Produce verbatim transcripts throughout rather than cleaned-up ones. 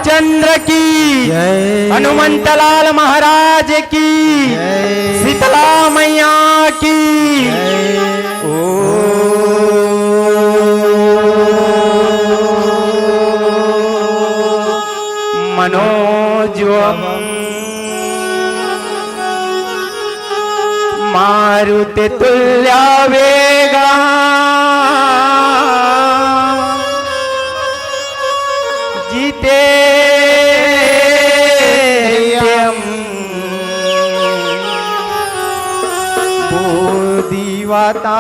चंद्र की, जय। हनुमंतलाल महाराज की, जय। शीतला मैया की। जय। ओ मनोजवम मारुति तुल्य वेगा जितेन्द्रियम बुद्धिवता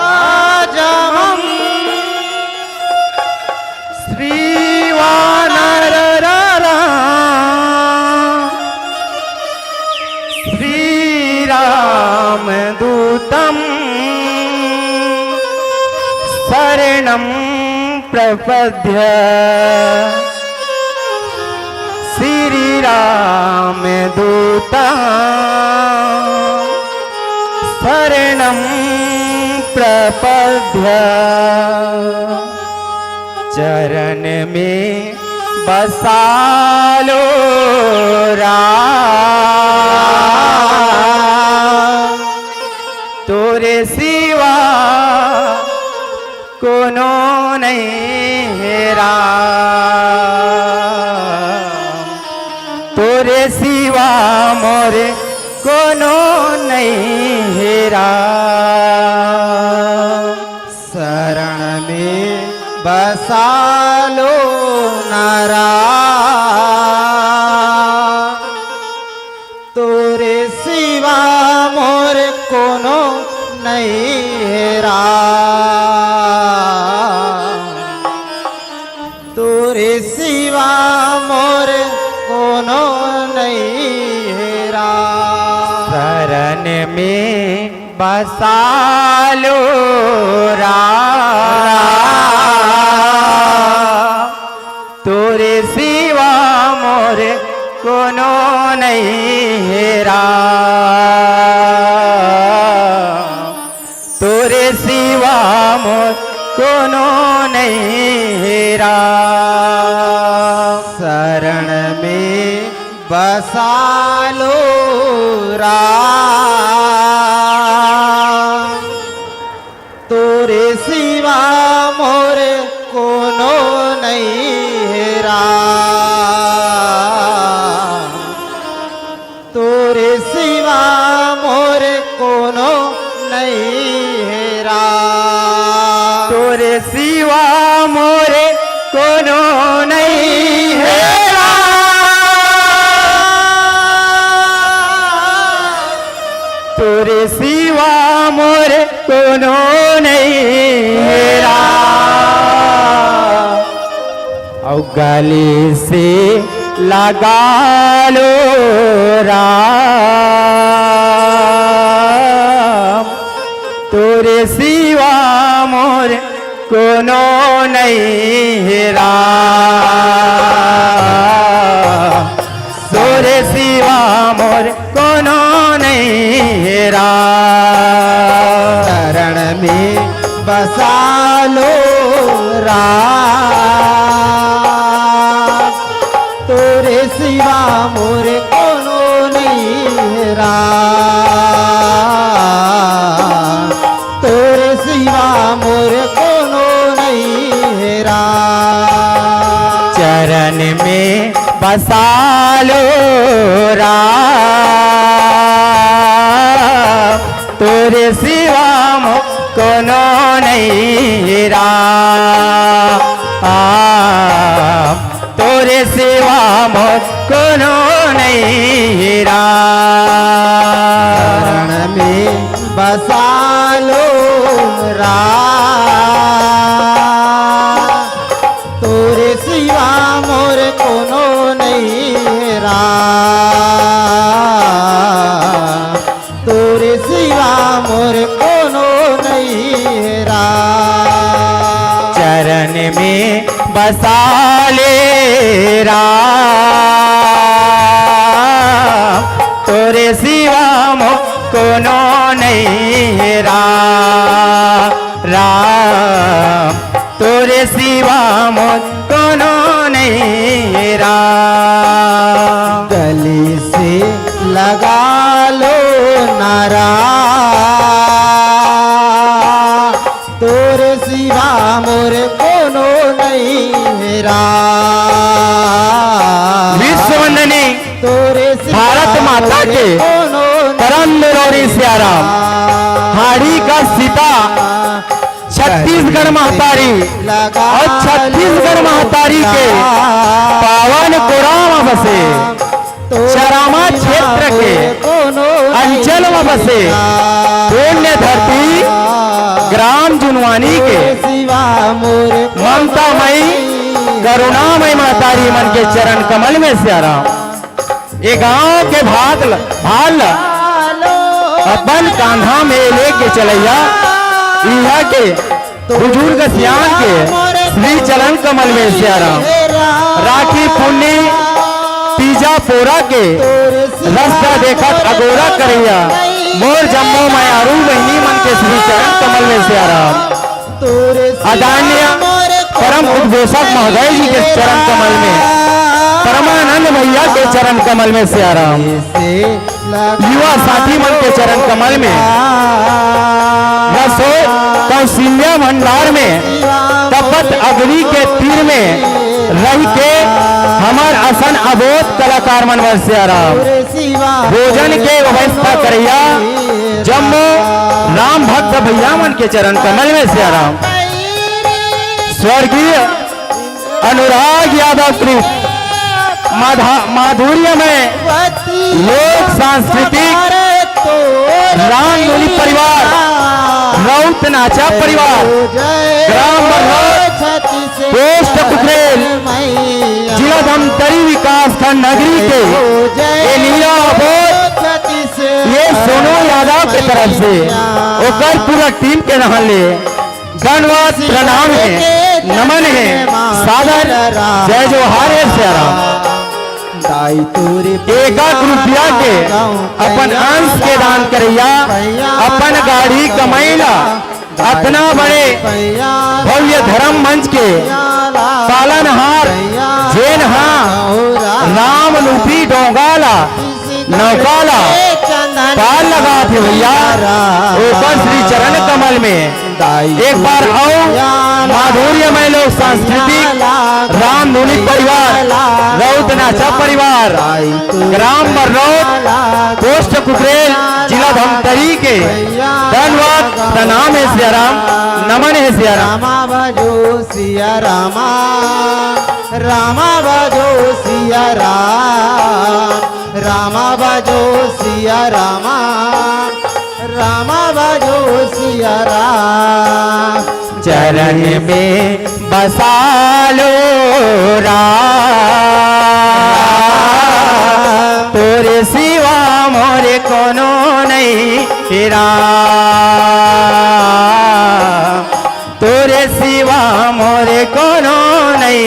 वाताजमं श्रीवानरराम श्रीरामदूतं शरणं प्रपद्य। श्रीरामदूतं शरणं प्रपद्य। चरण में बसा लो राम। तोरे सिवा कोनो नइ हे राम, तोरे सिवा मोर कोनो नइ हे राम। शरण में बसा लो ना राम, तोरे सिवा मोर कोनो नइ हे राम, तोरे सिवा मोर कोनो नइ हे राम। शरण में बसा लो राम, तोरे सिवा मोर कोनो नइ हे राम, तोरे सिवा मोर कोनो नइ हे राम। शरण में बसा लो राम, तोरे सिवा मोर कोनो नइ हे राम, तोरे सिवा मोर कोनो नइ हे राम, तोरे सिवा मोर कोनो नइ हे राम, तोरे सिवा मोर कोनो नइ हे राम। अउ गले से लगा लो राम, तोरे सिवा मोर कोनो नइ हे राम, तोरे सिवा मोर कोनो नइ हे राम। शरण में बसा लो राम, तोरे सिवा मोर कोनो नइ हे राम, तोरे सिवा मोर कोनो नइ हे राम। चरण में बसा लो राम, तोरे सिवा मोर कोनो नइ हे राम, तोरे सिवा मोर कोनो नइ हे राम। शरण में बसा लो राम, तोरे सिवा मोर कोनो नइ हे राम, तोरे सिवा मोर कोनो नइ हे राम। चरण में बसा ले राम, तोरे सिवा मोर कोनो नइ हे रा-, राम, तोरे सिवा मोर कोनो नइ हे राम। गले से लगा लो नारा, तोरे सिवा मोर कोनो नइ हे राम। विश्ववंदनी तोरे सिवा भारत माता मोर के कोनो नइ परम दुलारी सियाराम, हाड़ी का सीता, छत्तीसगढ़ महतारी अउ छत्तीसगढ़ महतारी के पावन कोरा म बसे, चरामा क्षेत्र के अंचल म बसे पुण्य धरती ग्राम जुनवानी के ममतामयी करुणामयी महतारी मन के चरण कमल में सियाराम। ए गांव के भात ल, भार ल अपन कांधा में लेके चलइया इहां के बुजुर्ग सियान के श्री चरण कमल में सियाराम। राखी पुन्नी तीजा पोरा के रस्ता देखत अगोरा करइया मोर जम्मो मयारू बहिनी मन के श्री चरण कमल में सियाराम। आदरणीय परम उद्घोषक महोदय जी के चरण कमल में, परमानंद भैया के चरण कमल में सियाराम, युवा साथी मन के चरण कमल में, रसोई कौशल्या भंडार में, तपत अग्नि के तीर में रहि के हमर असन अबोध कलाकार मन बर सियाराम, भोजन के व्यवस्था करइया जम्मो राम भक्त भैया मन के चरण कमल में सियाराम। स्वर्गीय अनुराग यादव कृत माधा-, माधुर्यमय लोक सांस्कृतिक रामधुनी परिवार, राउत नाचा परिवार, ग्राम बरहौत, पोस्ट कुकरेल, जिला धमतरी, विकासखंड नगरी के ये नीला अबोध, ये सोनू यादव के तरफ से ओकर पूरा टीम के नाम ले धन्यवाद, प्रणाम हे, नमन हे, सादर जय जोहार हे सियाराम। एक एक रुपया के अपन अंश के दान करइया, अपन गाड़ी कमइला अतना बड़े भव्य धर्म मंच के पालनहार, जेन हा राम रूपी डोंगा ला, नौका ला पार लगात हे भैया, ओकर श्री चरण कमल में एक बार अउ माधुर्यमय लोक सांस्कृतिक रामधुनी परिवार, राउत नाचा परिवार, ग्राम बरनौत, पोस्ट कुकरेल, जिला धमतरी के धन्यवाद, प्रणाम हे सियाराम, नमन हे सियाराम। रामा भजो सिया रामा, रामा भजो सिया राम, रामा भजो सिया रामा, रामा भजो सिया राम। चरण में बसा लो राम, तोरे सिवा मोरे कोनो नइ हे राम, तोरे सिवा मोरे कोनो नइ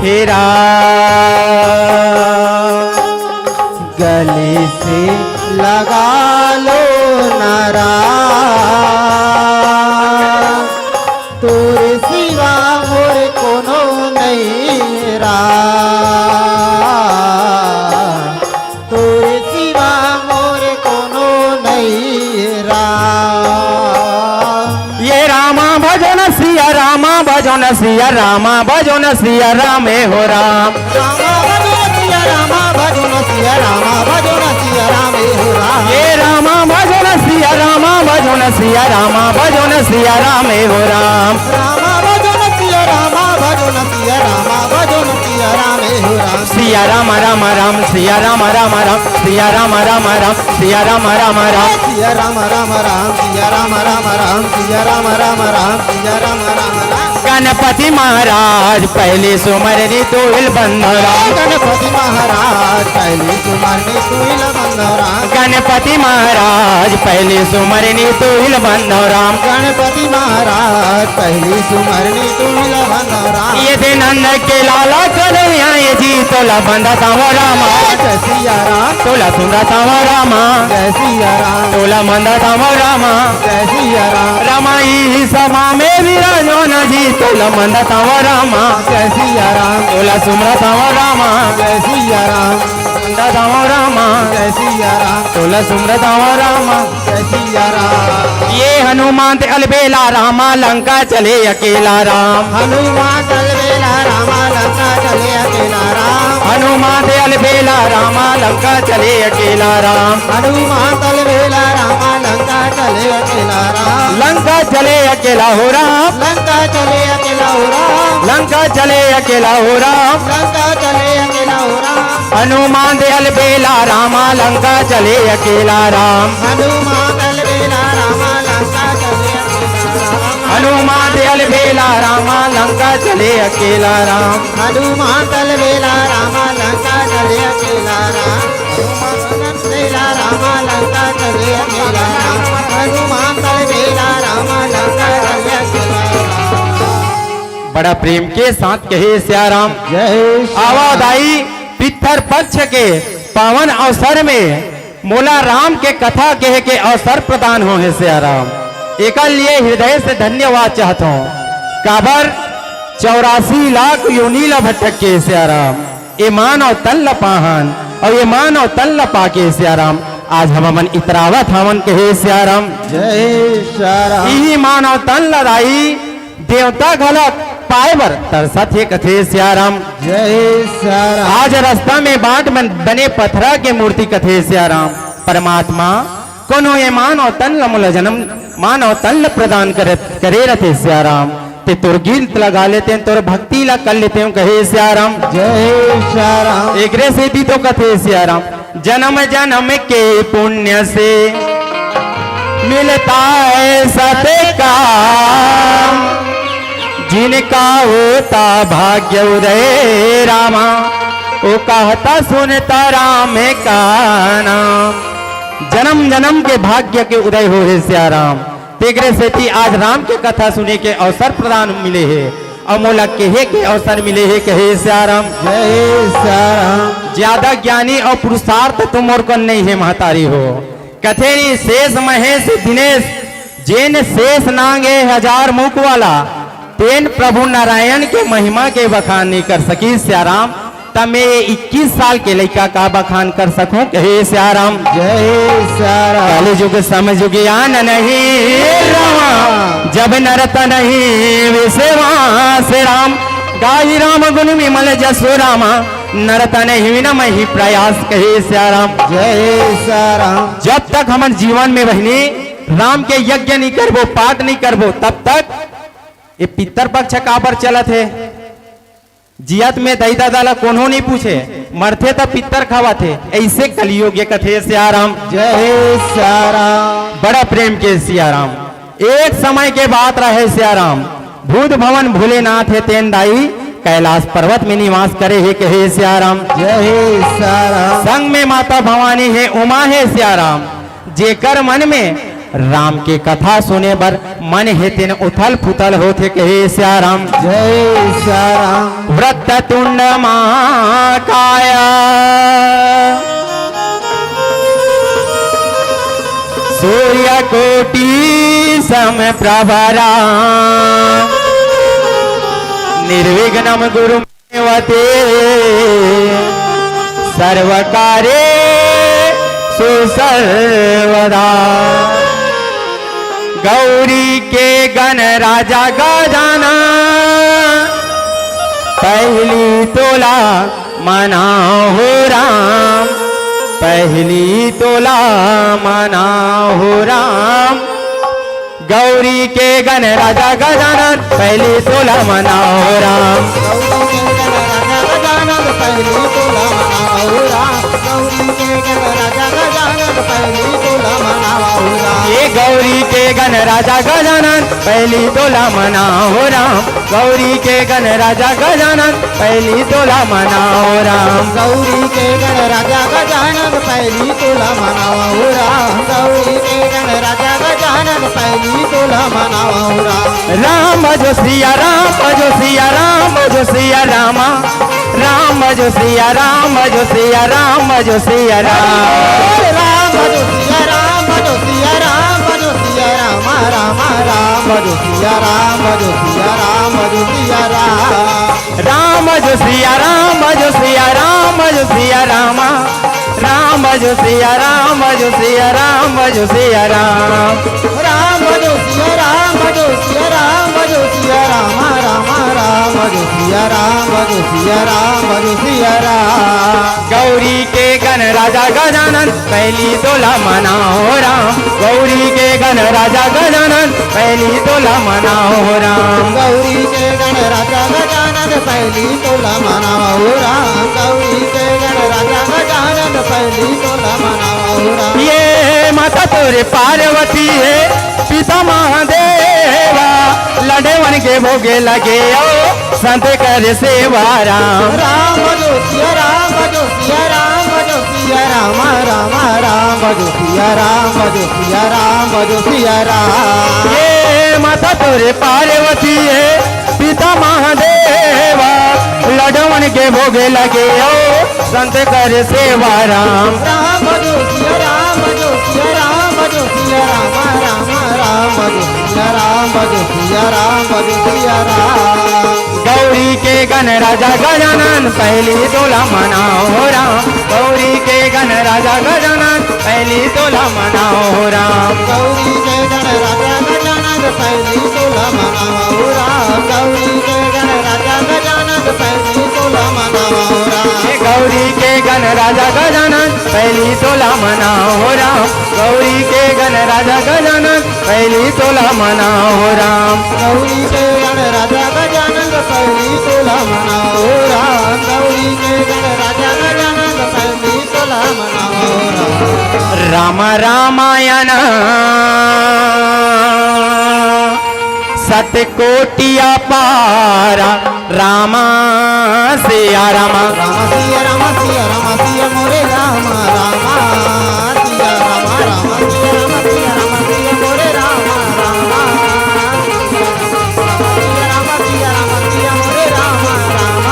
हे राम। गले से लगा लो नारा, तोरे सिवा मोर कोनो नइ राम, तोरे सिवा मोर कोनो नइ राम। ये रामा भजो न सिया रामा भजो न सिया रामा भजो न सिया राम हे हो राम। रामा भजो न सिया रामा भजो न सिया रामा भजो न सिया राम हे हो राम। ये रामा भजो न सिया रामा भजो न सिया रामा भजो न सिया राम हे हो राम। रामा भजो न सिया रामा भजो न सिया रामा भजो न सिया राम हे हो राम। सिया राम राम राम सिया राम राम राम सिया राम राम राम सिया राम राम राम। सिया राम राम राम सिया राम राम राम सिया राम राम राम सिया राम राम राम। गणपति महाराज पहली सुमरनी तोहिल बंधो राम। गणपति महाराज पहली सुमरनी तोहिल बंधो राम। गणपति महाराज पहली सुमरनी तोहिल बंधो राम। गणपति महाराज पहली सुमरनी तोहिल ये दे नंद के लाला कन्हैया, ये जी तोला बंदा तावा रामा। जय सिया राम। तोला सुंदा तावा रामा। जय सिया राम। तोला मंदा तावा रामा। जय सिया राम। रामा ई सभा में विराजमान जी, तोला मंदा तावा रामा। जय सिया राम। तोला सुमरा तावा रामा। जय सिया राम। मंदा तावा रामा। जय सिया राम। तोला सुमरा तावा रामा। जय सिया राम। ये हनुमंत अलबेला रामा, लंका चले अकेला राम। हनुमंत अलबेला रामा, लंका चले अकेला राम। हनुमंत अलबेला रामा, लंका चले अकेला राम। हनुमंत अलबेला रामा, लंका चले अकेला राम। लंका चले अकेला हो राम। लंका चले अकेला हो राम। लंका चले अकेला हो राम। लंका चले अकेला हो राम। हनुमंत अलबेला रामा, लंका चले अकेला राम। हनुमंत अलबेला रामा, लंका चले अकेला राम। हनुमंत अलबेला रामा, लंका चले अकेला राम। हनुमंत अलबेला रामा, लंका चले अकेला राम। हनुमंत अलबेला रामा, लंका चले अकेला राम। हनुमंत अलबेला रामा, लंका चले अकेला राम। बड़ा प्रेम के साथ कहे सिया राम। जय श्री आवा राम। दाई, पितर पक्ष के पावन अवसर में मोला राम के कथा कहे के अवसर प्रदान हो हे सिया राम। एकर लिए हृदय से धन्यवाद चाहत हूँ। काबर चौरासी लाख योनि ला भटक के सिया राम, ए मानव तन ला पाहन अउ ए मानव तन ला पाके सिया राम, आज हम हमन इतरावत हवन कहे सिया राम। जय सिया राम। इही मानव तन ला दाई देवता घलक पाए बर तरसत हे कथे सिया राम। जय सिया राम। आज रास्ता में बाट बन-, बने पथरा के मूर्ति कथे सिया राम। परमात्मा कोनो ए मानव तन ल मोला जन्म, मानव तन ल प्रदान करे, करे रथे सिया राम। ते तोर गीत लगा लेते, तोर भक्ति ला कर लेते हूँ कहे सिया राम। जय सिया राम। एकरे सेती तो कथे सिया राम, जन्म जन्म के पुण्य से मिलता है सत काम, जिनका होता भाग्य उदय रामा, वो कहता सुनता राम का नाम। जन्म जन्म के भाग्य के उदय हो हे सिया राम, तेकरे सेती आज राम के कथा सुने के अवसर प्रदान मिले हे अउ मोला कहे के अवसर मिले हे कहे सिया राम। जय सिया राम। ज्यादा ज्ञानी अउ पुरुषार्थ तो मोर कन नहीं हे महतारी हो। कथे नी शेष महेश दिनेश, जेन शेष नांगे हजार मुख वाला, तेन प्रभु नारायण के महिमा के बखान नहीं कर सकी सिया राम। त मैं ये इक्कीस साल के लइका का बखान कर सकूं कहे सिया राम। जय सिया राम। कलयुग समयुग ज्ञान नहीं रामा, जब नर तन ही विश्वास राम। गाई राम गुण विमल जसु रामा, नर तन ही विनमहि प्रयास कहे सिया राम। जय सिया राम। जब तक हमन जीवन में बहिनी राम के यज्ञ नहीं करबो, पाठ नहीं करबो, तब तक ये पितर पक्ष काबर चलत हे? जियत में दाई ददा ला कोनो नहीं पूछे, मरथे त पितर खवाथे। ऐसे कलयुग ये कथे सिया राम। जय सिया राम। बड़ा प्रेम के सिया राम। एक समय के बात रहे सिया राम, भूत भवन भोलेनाथ हे तेन दाई कैलाश पर्वत में निवास करे हे कहे सिया राम। जय सिया राम। संग में माता भवानी हे, उमा हे सिया राम। जेकर मन में राम के कथा सुने बर मन हे तेन उथल पुथल होथे कहे सिया राम। जय सिया राम। वक्रतुंड महाकाय सूर्यकोटि समप्रभ राम। निर्विघ्नं कुरु मे देव सर्वकार्येषु सर्वदा। गौरी के गण राजा गजानन, पहिली तोला मनाव हो राम, पहिली तोला मनाव हो राम। गौरी के गण राजा गजानन, पहिली तोला मनाव हो राम। गौरी के गण राजा गजानन, पहिली तोला मनाव हो राम। गौरी के गणराजा गजानन, पहिली तोला मनावा हो राम। ये गौरी के गणराजा गजानन, पहिली तोला मनावा हो राम। गौरी के गणराजा गजानन, पहिली तोला मनावा हो राम। गौरी के गणराजा गजानन, पहिली तोला मनावा हो राम। गौरी के गणराजा गजानन, पहिली तोला मनावा हो राम। राम भजो सिया राम, भजो सिया राम, भजो सिया रामा। राम भजो सिया राम, भजो सिया राम, भजो सिया राम। राम भजो सिया राम, भजो सिया राम, भजो सिया राम, राम, राम भजो सिया राम, भजो सिया राम, भजो सिया राम। राम भजो सिया राम, भजो सिया राम, भजो सिया रामा। राम भजो सिया राम, भजो सिया राम, भजो सिया राम। राम भजो सिया राम, भजो सिया राम, भजो सिया राम, राम, राम भजो सिया राम, भजो सिया राम, भजो सिया राम। गौरी के गणराजा गजानन, पहिली तोला मनावा हो राम। गौरी के गणराजा गजानन, पहिली तोला मनावा हो राम। गौरी के गणराजा गजानन, पहिली तोला मनावा हो राम। गौरी के गणराजा गजानन, पहिली तोला मनावा हो राम। ये माता तोरे पार्वती हे, पिता महादेवा, लडेवन के भोगे लगे ओ, संत करे सेवा राम। राम भजो सिया राम, भजो सिया राम, भजो सिया राम, राम, राम भजो सिया राम, भजो सिया राम, भजो सिया राम। ये माता तोरे पार्वती हे, पिता महादेवा, लडवन के भोगे लगे ओ, संत करे सेवा राम। राम भजो सिया राम, भजो सिया राम, भजो सिया राम, राम, राम भजो सिया राम, भजो सिया राम, भजो सिया राम। गौरी के गणराजा गजानन, पहिली तोला मनावा हो राम। गौरी के गणराजा गजानन, पहिली तोला मनावा हो राम। गौरी के गणराजा गजानन, पहिली तोला मनावा हो राम। गौरी के गणराजा गजानन, पहिली तोला मनावा हो राम। हे गौरी के गणराजा गजानन, पहिली तोला मनावा हो राम। गौरी के गणराजा गजानन, पहिली तोला मनावा हो राम। गौरी के गणराजा गजानन, पहिली तोला मनावा हो राम। गौरी के गणराजा गजानन, पहिली तोला मनावा हो राम। राम रामायण सत कोटि अपार, राम सिया राम। राम सिया राम, सिया राम, सिया मोरे राम, राम सिया राम, राम सिया राम, सिया राम, सिया मोरे राम, राम सिया राम, सिया राम, सिया मोरे राम, राम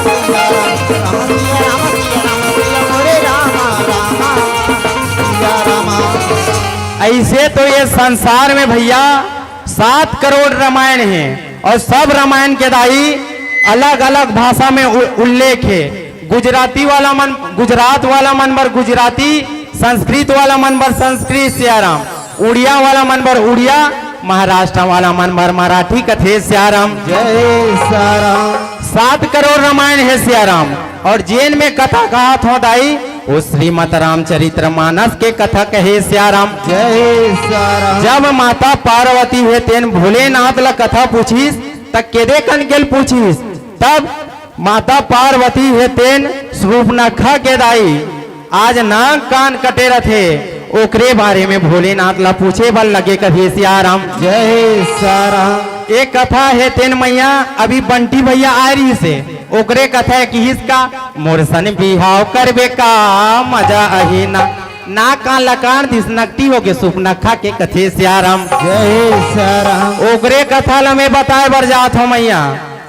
सिया राम, राम सिया राम, सिया राम, सिया मोरे राम, राम सिया राम। ऐसे तो ये संसार में भैया सात करोड़ रामायण हे अउ सब रामायण के दाई अलग-अलग भाषा में उ-, उल्लेख हे। गुजराती वाला मन, गुजरात वाला मन बर गुजराती, संस्कृत वाला मन बर संस्कृत, सिया राम। उड़िया वाला मन बर उड़िया, महाराष्ट्र वाला मन बर मराठी कथे, सिया राम। जय सिया राम। सात करोड़ रामायण हे, सिया राम। अउ जेन में कथा कहत हों दाई, ओ श्रीमद् रामचरित मानस के कथा कहे, सिया राम। जय सिया राम। जब माता पार्वती हे तेन भोलेनाथ ला कथा पूछिस, त केदे कन के ल पूछिस? तब माता पार्वती हे तेन सूर्पनखा के दाई, आज नाक कान कटे रथे, ओकरे बारे में भोलेनाथ ला पूछे बर लगे कथे, सिया राम। जय सिया राम। एक कथा हे तेन मैया, अभी बंटी भैया आय रहिस हे, ओकरे कथा हे, किहिस का, मोर सन बिहाव करबे का, मजा आही ना। नाक कान ल काट दिस, नकटी होगे सूर्पनखा के कथे, सिया राम। जय सिया राम। ओकरे कथा ल मैं बताए बर जात हों मैया।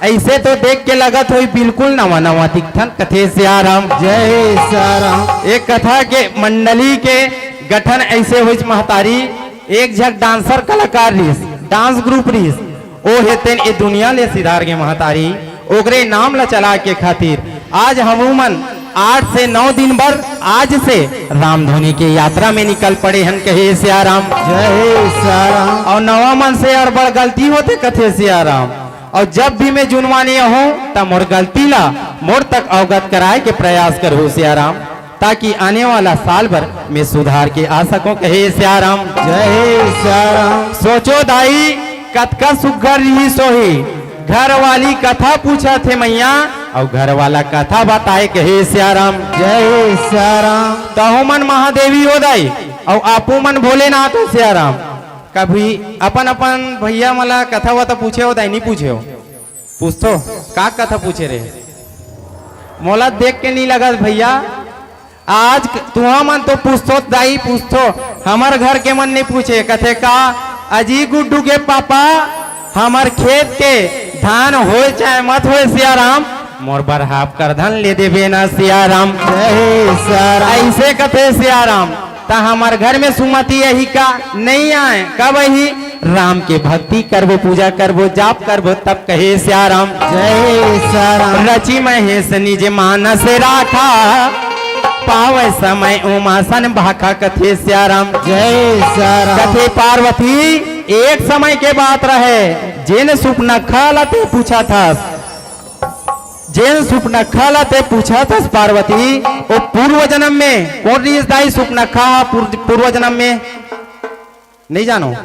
ऐसे तो देख के लगत होही बिल्कुल नवा नवा दिखथन, कथे, सिया राम। जय सिया राम। एक कथा के मंडली के गठन ऐसे होइस महतारी, एक झक dancer कलाकार रहिस, dance group रहिस, ओ हे तेन ए दुनिया ले सिधार गे महतारी। ओकरे नाम ला चलाय के खातिर आज हमू मन आठ से नौ दिन बर आज से रामधुनी के यात्रा में निकल पड़े हन, कहे, सिया राम। जय सिया राम। अउ नवा मन से अड़बड़ गलती होथे, कथे, सिया राम। अउ जब भी मैं जुनवानी आहूं, त मोर गलती ला मोर तक अवगत कराय के प्रयास करहूं, सिया राम, ताकि आने वाला साल बर मैं सुधार के आ सकों, कहे, सिया राम। जय सिया राम। सोचो दाई, कतका सुग्घर रिहिस होही, घर वाली कथा पूछत हे मैया, अउ घर वाला कथा बताए कहे सियाराम। जय सियाराम। तहु मन महादेवी हो दाई, अउ आपू मन भोलेनाथ हो सियाराम। कभी अपन अपन भैया मन ला कथा वथा पूछे हो दाई, नहीं पूछे हो? पूछथो, का कथा पूछे रहे? मोला देख के नहीं लगत भैया, आज तुहा मन तो पूछथो दाई, पूछथो, हमर घर के मन नहीं पूछे। कथे का, अजी गुड्डू के पापा, हमर खेत के धान होए चाहे मत होए सियाराम, मोर बर हाफ कर धन ले देबे ना सियाराम। जय सियाराम। ऐसे कथे सियाराम, त हमर घर में सुमति यही का नहीं आए, कब ही राम के भक्ति करबो, पूजा करबो, जाप करबो, तब कहे सियाराम। जय सियाराम। रचि महेश निज मानस राखा, पावे समय उमासन भाखा, कथे सियाराम। जय सियाराम। कथे पार्वती, एक समय के बात रहे, जेन सुपनखा ला ते पूछा थस, जेन सुपनखा ला ते पूछा थस पार्वती, ओ पूर्व जन्म में कोन रिहिस दाई सुपनखा हा पूर्व, पूर्व जन्म में? नहीं जानो?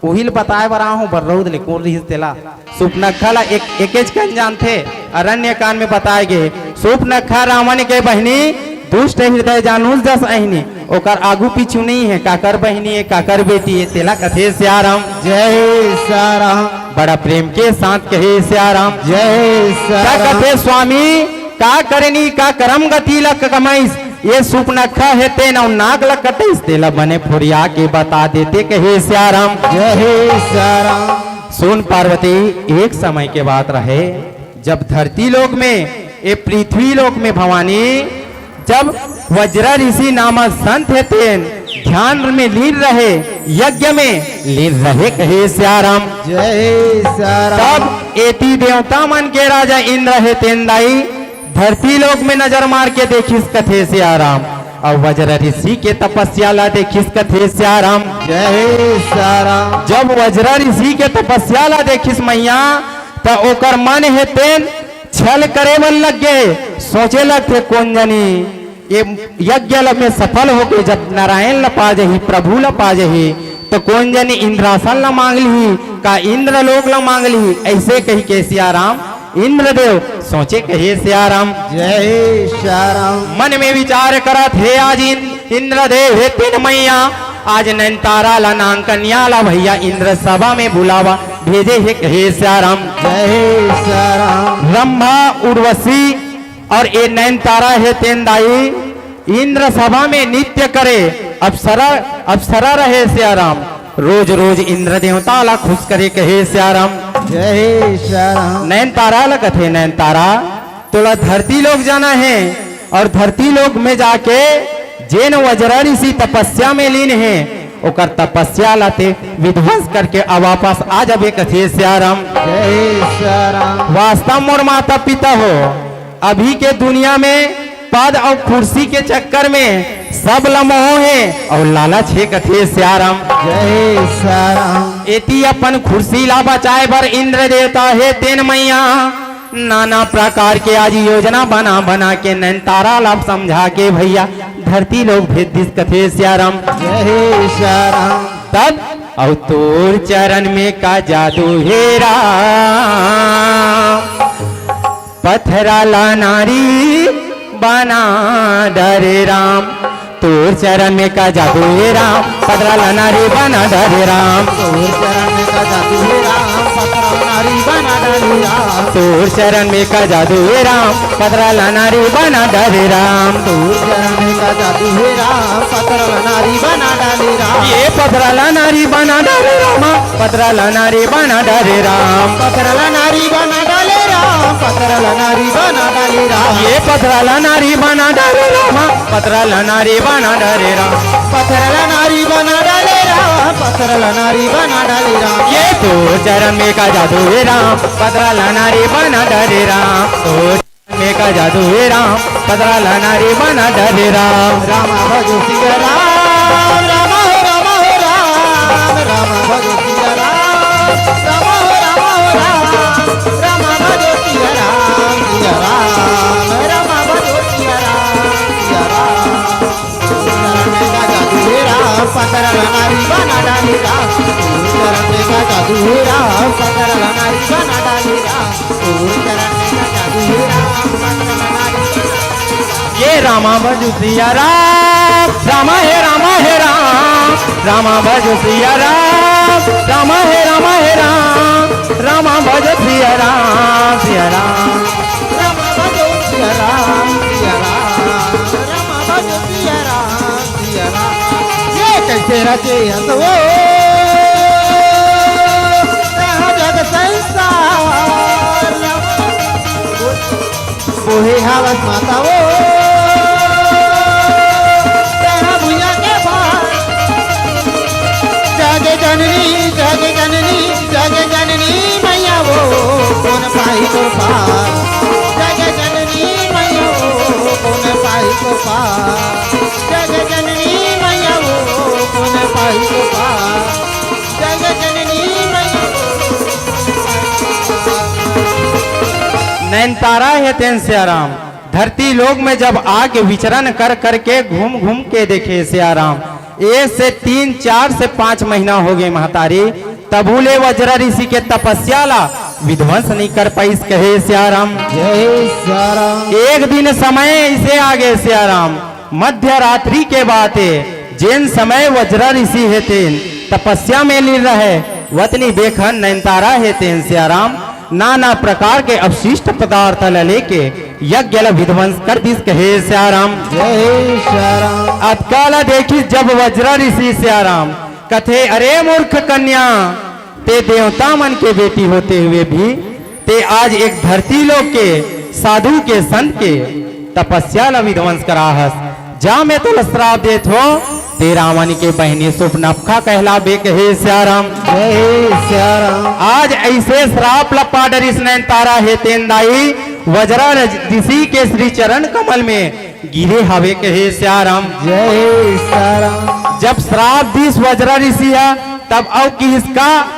उही ल बताए बर आहूं बर्रउद ले कोन रिहिस तेला। सुपनखा ला एक, एकेच कन जानथे, अरण्य कांड में बताए गे। सुपनखा रावण के बहिनी, दुष्ट हृदय जानुस जस अहिनी, ओकर आगू पीछू नहीं है, काकर बहिनी है, काकर बेटी है, तेला कथे सियाराम। जय सियाराम। बड़ा प्रेम के साथ कहे सियाराम। जय त सियाराम। कथे स्वामी, का करनी, का करम गति ला कमाइस, ये सुपनखा हे तेन अउ नाक ल कटइस, तेला बने फोरिया के बता देते कहे सियाराम। जय सियाराम। सुन पार्वती, एक समय के बात रहे, जब धरती लोक में, ए पृथ्वी लोक में भवानी, जब वज्र ऋषि नामक संत हे तेन ध्यान में लीन रहे, यज्ञ में लीन रहे कहे सियाराम। जय सियाराम। तब एती देवता मन के राजा इंद्र हे तेन दाई धरती लोक में नजर मार के देखिस कथे सियाराम, अउ वज्र ऋषि के तपस्या ला देखिस कथे सियाराम। जय सियाराम। जब वज्र ऋषि के तपस्या ला देखिस मैया, त ओकर मन हे तेन छल करे बर लग गे। सोचे लगथे, कोन जनी ये यज्ञ ल में सफल होके जब नारायण ल पा जही, प्रभु ल पा जही, तो कोन जनी इंद्रासन ल मांग लिही, का इंद्रलोक ल मांग लिही, ऐसे कही के सियाराम इंद्रदेव सोचे कहे सियाराम। जय सियाराम। मन में विचार करत हे आज इंद्रदेव हे तेन मैया, आज नैनतारा ला नांग कन्या ला भैया इंद्र सभा में बुलावा भेजे हे कहे सियाराम। जय सियाराम। ब्रह्मा उर्वशी और ए नैनतारा हे तेन दाई इंद्र सभा में नृत्य करे, अप्सरा, अप्सरा रहे सियाराम, रोज रोज इंद्र देवता ला खुश करे कहे सियाराम। जय सियाराम। नैनतारा ला कथे, नैनतारा तोला धरती लोक जाना हे और धरती लोक में जाके जेन वज्र ऋषि तपस्या में लीन हे, ओकर तपस्या ला ते विध्वंस करके अब वापस आ जाबे कथे सियाराम। जय सियाराम। वास्तव मोर माता पिता हो, अभी के दुनिया में पद अउ कुर्सी के चक्कर में सब ल मोह हे अउ लालच हे कथे सियाराम। जय सियाराम। एती अपन कुर्सी ला बचाए बर इंद्र देवता हे तेन मैया नाना प्रकार के आज योजना बना बना के नैनतारा ला समझा के भैया धरती लोक भेज दिस कथे सियाराम। जय सियाराम। तब अउ तोर चरण में का जादू हे राम, पथरा ला नारी बना डरे राम। तोर चरण में का जादू हे राम, पथरा ला नारी बना डरे राम। तोर चरण में का जादू हे राम, पथरा ला नारी बना डरे राम। तोर चरण में का जादू हे राम, पथरा ला नारी बना डरे राम। तोर चरण में का जादू हे राम, पथरा ला नारी बना डरे राम। ये पथरा ला नारी बना डरे राम, पथरा ला नारी बना डरे राम। पथरा ला नारी बना डाले राम, पथरा ला नारी बना डाले राम। ये पथरा ला नारी बना डरे राम, पथरा ला नारी बना डरे राम। पथरा ला नारी बना डाले राम, पथरा ला नारी बना डाले राम। ये तोर चरण में का जादू हे राम, पथरा ला नारी बना डरे राम। तोर में का जादू हे राम, पथरा ला नारी बना डरे राम। राम भजो सिया राम, राम हो राम हो राम, राम भजो सिया राम, राम हो राम हो राम, राम भजो सिया राम, सिया राम, राम भजो सिया राम, सिया राम। चरण में का जादू हे राम, पथरा ला नारी बना डाले राम। चरण में का जादू हे राम, पथरा ला नारी बना डाले राम। रामा भजो सिया राम, रामा हे रामा हे राम, रामा भजो सिया राम, रामा हे रामा हे राम, रामा भजो सिया राम, सिया राम। रामा भजो सिया राम, सिया राम, रामा भजो सिया राम, सिया राम। ये कैसे रचे हस वो, जहाँ जग संसार। बोहे हवस माता वो, तैं हा भुइयां के भार। जग जननी, जग जननी, जग जननी मैया वो, कोन पाही तोर पार। जग जननी मैया वो, कोन पाही तोर पार। जग जननी मैया वो, कोन पाही तोर पार। जग जननी मैया वो, कोन पाही तोर पार। नैनतारा हे तेन सियाराम, धरती लोक में जब आके विचरण कर करके घूम घूम के देखे सियाराम, एक से तीन, चार से पाँच महीना हो गए महतारी, तभू ले वज्रा ऋषि के तपस्या ला विध्वंस नहीं कर पाइस कहे सियाराम। जय सियाराम। एक दिन समय ऐसे आ गए सियाराम, मध्य रात्रि के बात हे, जेन समय वज्रा ऋषि हे तेन तपस्या में लीन रहे, वतनी बेखन नैनतारा हे तेन सियाराम, नाना प्रकार के अवशिष्ट पदार्थ ल लेके यज्ञ ल विध्वंस कर दिस कहे सियाराम। जय सियाराम। अतका ल देखिस जब वज्रा ऋषि सियाराम, कथे, "अरे मूर्ख कन्या, ते देवता मन के बेटी होते हुए भी ते आज एक धरती लोक के साधु के संत के तपस्या ल विध्वंस करा हस। जा, मैं तोला श्राप देत हो, ते रावण के बहिनी सुपनखा कहलाबे कहे सियाराम।" जय सियाराम। आज ऐसे श्राप ल पा डरिस नैनतारा हे तेन दाई, वज्रा ऋषि के श्री चरण कमल में गिरे हवे कहे सियाराम। जय सियाराम। जब श्राप दिस वज्रा ऋषि ह, तब अउ किहिस का,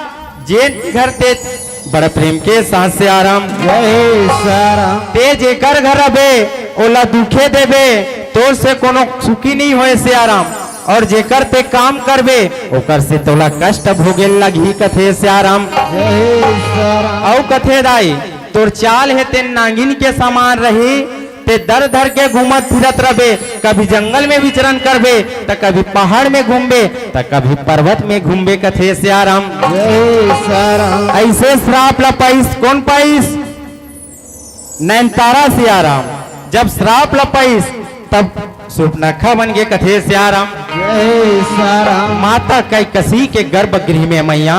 जेन घर ते बड़ प्रेम के साथ सियाराम। जय सियाराम। ते जेकर घर अबे, ओला दुखे देबे, तोर से कोनो सुखी नहीं होए सियाराम। और जेकर ते काम करबे, ओकर से तोला कष्ट भोगे लगही कथे सियाराम। जय सियाराम। अउ कथे दाई, तोर चाल हे तेन नागिन के समान रही, ते दर धर के घूमत फिरत रबे, कभी जंगल में विचरण करबे, त कभी पहाड़ में घूमबे, त कभी पर्वत में घूमबे कथे सियाराम। जय सियाराम। ऐसे श्राप ल पाइस, कोन पाइस? नैनतारा सियाराम। जब श्राप ल पाइस, तब सुपनखा बन गे कथे सियाराम। जय सियाराम। माता कैकसी के गर्भगृह में मैया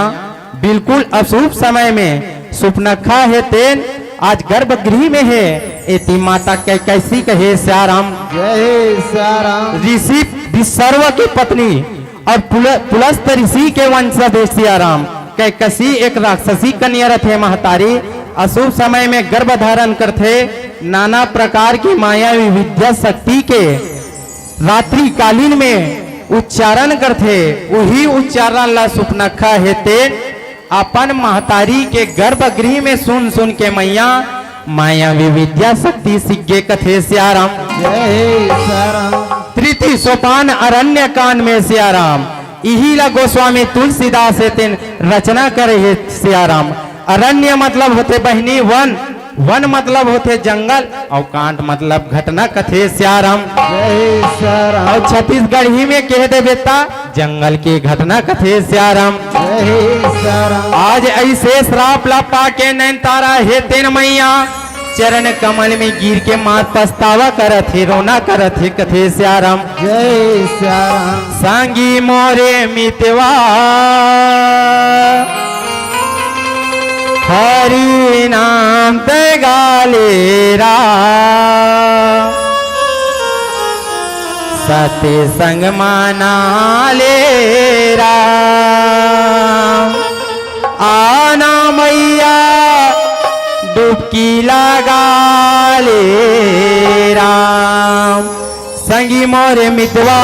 बिल्कुल अशुभ समय में सुपनखा हे तेन आज गर्भगृह में हे, एती माता कैकसी कहे सियाराम। जय सियाराम। ऋषि विश्रवा की पत्नी और पुल-, पुलस्त ऋषि के वंशज हे सियाराम। कैकसी एक राक्षसी कन्या रथे महतारी, अशुभ समय में गर्भ धारण करथे, नाना प्रकार की मायावी विद्या शक्ति के रात्रि कालीन में उच्चारण करथे, उही उच्चारण ला सुपनखा हे तेन अपन महतारी के गर्भगृह में सुन सुन के मैया मायावी विद्या शक्ति सीख गे कथे सियाराम। जय सियाराम। तृतीय सोपान अरण्य कांड में सियाराम, इही ला गोस्वामी तुलसीदास हे तेन रचना करे हे सियाराम। अरण्य मतलब होथे बहिनी वन, वन मतलब होथे जंगल, अउ कांड मतलब घटना कथे सियाराम। जय सियाराम। अउ छत्तीसगढ़ी में कह देबे ता जंगल के घटना कथे सियाराम। जय सियाराम। आज ऐसे श्राप ला पाके नैनतारा हे तेन मैया चरण कमल में गिर के मात पछतावा करत हे, रोना करत हे कथे सियाराम। जय सियाराम। संगी मोरे मितवा हरि नाम ते गाले राम, सत्य संग माना ले राम। आना मैया डुबकी लगा ले राम। संगी मोरे मितवा,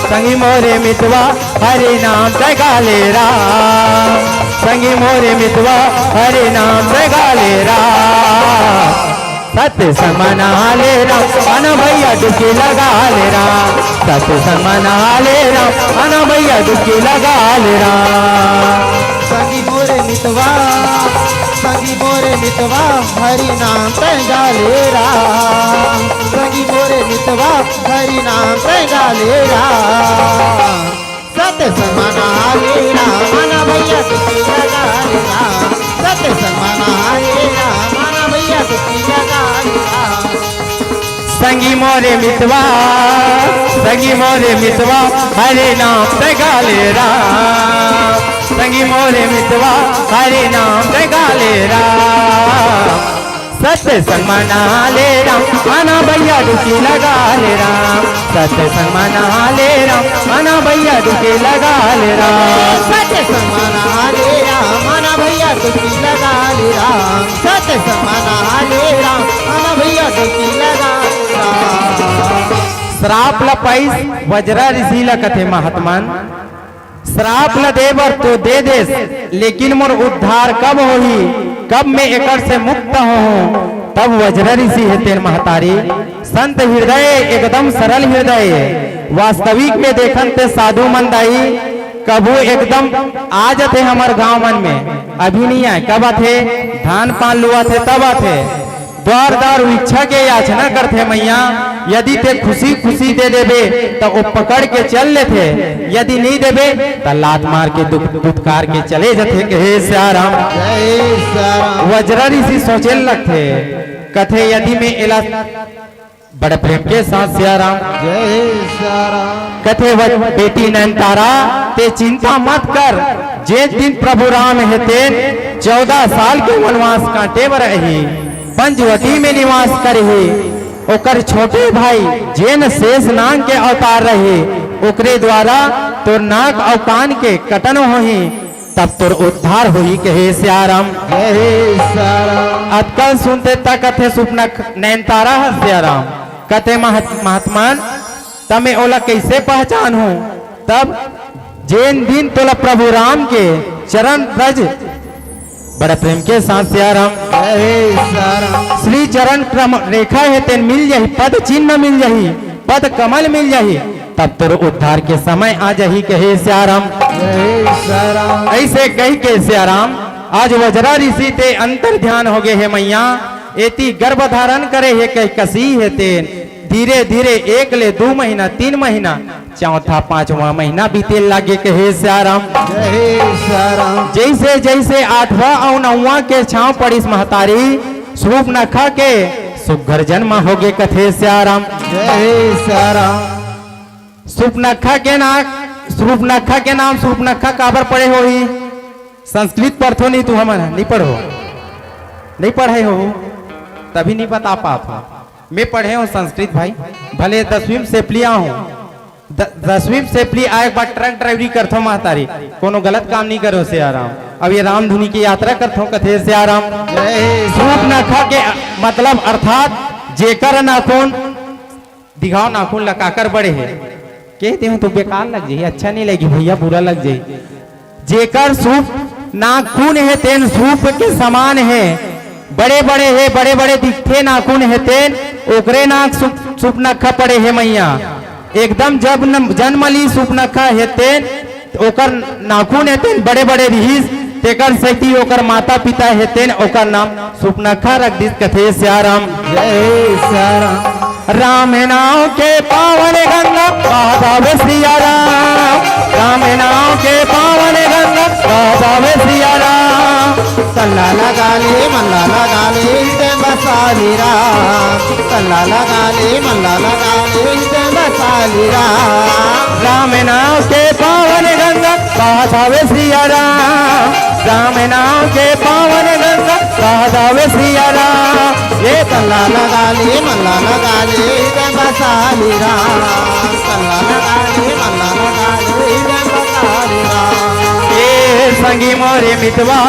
संगी मोरे मितवा, हरि नाम ते गाले राम। संगी मोरे मितवा, हरि नाम ते गाले राम। सत्य संग माना ले राम, आना भैया डुबकी लगा ले राम। सत्य संग माना ले राम, आना भैया डुबकी लगा ले राम। संगी मोरे मितवा, संगी मोरे मितवा, हरि नाम ते गाले राम। कि मोरे मितवा हरि नाम तैं गा ले राम। सत्य संग मना ले राम, मना भैया डुबकी लगा ले राम। सत्य संग मना ले राम, मना भैया डुबकी लगा ले राम। संगी मोरे मितवा, संगी मोरे मितवा, हरे नाम तैं गा ले राम। संगी मोरे मितवा, हरे नाम तैं गा ले राम। सत्य संग मना ले राम, आना भैया डुबकी लगा ले राम। सत्य संग मना ले राम, आना भैया डुबकी लगा ले राम। सत्य संग मना ले राम, आना भैया डुबकी लगा ले राम। सत्य संग मना ले राम, आना भैया डुबकी लगा ले राम। श्राप ल पाइस वज्रा ऋषि ल कथे महात्मन। श्राप ल दे बर तो दे देस, लेकिन मोर उद्धार कब होही, कब मैं एकर से मुक्त होहूं? तब वज्र ऋषि हे तेन महतारी, संत हृदय, एकदम सरल हृदय, वास्तविक में देखन ते साधु मन दाई कभू एकदम आ जथे हमर गांव मन में, अभी नहीं आए, कब आथे? धान पान लुआथे तब आथे। द्वार द्वार भिक्षा के याचना करथे मैया, यदि ते खुशी खुशी दे देबे त ओ पकड़ के चल लेथे, यदि नहीं देबे त लात मार के दुख दुत्कार के चले जथे। कहे सियाराम। जय सियाराम। वज्रा ऋषि सोचे लगथे, कथे यदि मैं एला, बड़े प्रेम के साथ सियाराम। जय सियाराम। कथे व-, बेटी नैनतारा, ते चिंता मत कर, जे दिन प्रभु राम हे तेन चौदह साल के वनवास काटे बर आही, पंचवटी में निवास करही। ओकर छोटे भाई जेन शेष नाग के अवतार रहे, ओकरे द्वारा तोर नाक अउ कान के कटन होही, तब तोर उद्धार होही, कहे सियाराम। जय सियाराम। अतकन सुनते त कथे सुपना ख-, नैनतारा ह सियाराम। कथे महत-, महात्मन, त मैं ओला कइसे पहचानहूं? तब जेन दिन तोला प्रभु राम के चरण रज, बड़ा प्रेम के साथ सियाराम। जय सियाराम। श्री चरण क्रम रेखा हे तेन मिल जाही, पद चिन्ह मिल जाही, पद कमल मिल जाही, तब तोर उद्धार के समय आ जाही, कहे सियाराम। जय सियाराम। ऐसे कहि के सियाराम आज वज्रा ऋषि ते अंतर ध्यान हो गए हे मैया, एती गर्भ धारण करे हे कहि कसी हे तेन। धीरे धीरे एक ले दू महीना, तीन महीना, चौथा पांचवा महीना बीते लागे, कहे सियाराम। जय सियाराम। जैसे जैसे आठवां अउ नौवां के छांव पड़िस महतारी, सुपनखा के सुघर जन्म होगे, कथे सियाराम। जय सियाराम। सुपनखा के ना, सुपनखा के नाम सुपनखा काबर पड़े होही? संस्कृत पढ़थो नहीं तू, हमन नहीं पढ़ो, नहीं पढ़े हो, तभी नहीं बता पात हो। मैं पढ़े हूँ संस्कृत भाई, भले दसवीं में सेपली आए हूँ, द-, दसवीं में सेपली आए के बाद ट्रक ड्राइवरी करथो महतारी, कोनो गलत काम नहीं करो सियाराम। अब ये रामधुनी की यात्रा करथो, कथे सियाराम। जय। सुपनखा के मतलब अर्थात जेकर नाखून दिखाओ, नाखून ल काकर बड़े हे, कह देहूं तो बेकार लग जाही, अच्छा नहीं लगी भैया, बुरा लग जाही। जेकर सुप नाखून हे तेन सुप के समान हे, बड़े बड़े हे, बड़े बड़े दिखथे नाखून हे तेन, ओकरे नाक सुप, सुपनखा पड़े हे मैया। एकदम जब न, जन्म ली सुपनखा हे तेन, ओकर नाखून हे तेन बड़े बड़े रिहिस, तेकर सेती ओकर माता पिता हे तेन ओकर नाम सुपनखा रख दिस, कथे सियाराम। जय सियाराम। राम नाम के पावन गंगा बहा धावे सियाराम। राम नाम के पावन गंगा बहा धावे सियाराम। तल्ला लगा ले, मल्ला लगा ले, इसे बसा ले राम। तल्ला लगा ले, मल्ला लगा ले, इसे बसा ले राम। राम नाम के पावन गंगा बहा धावे सियाराम। राम नाम के पावन गंगा बहा धावे सियाराम। ये तल्ला लगा ले, मल्ला लगा ले, इधर बसा ले राम। तल्ला लगा ले, मल्ला लगा ले, इधर बसा ले राम। ए संगी मोरे मितवा,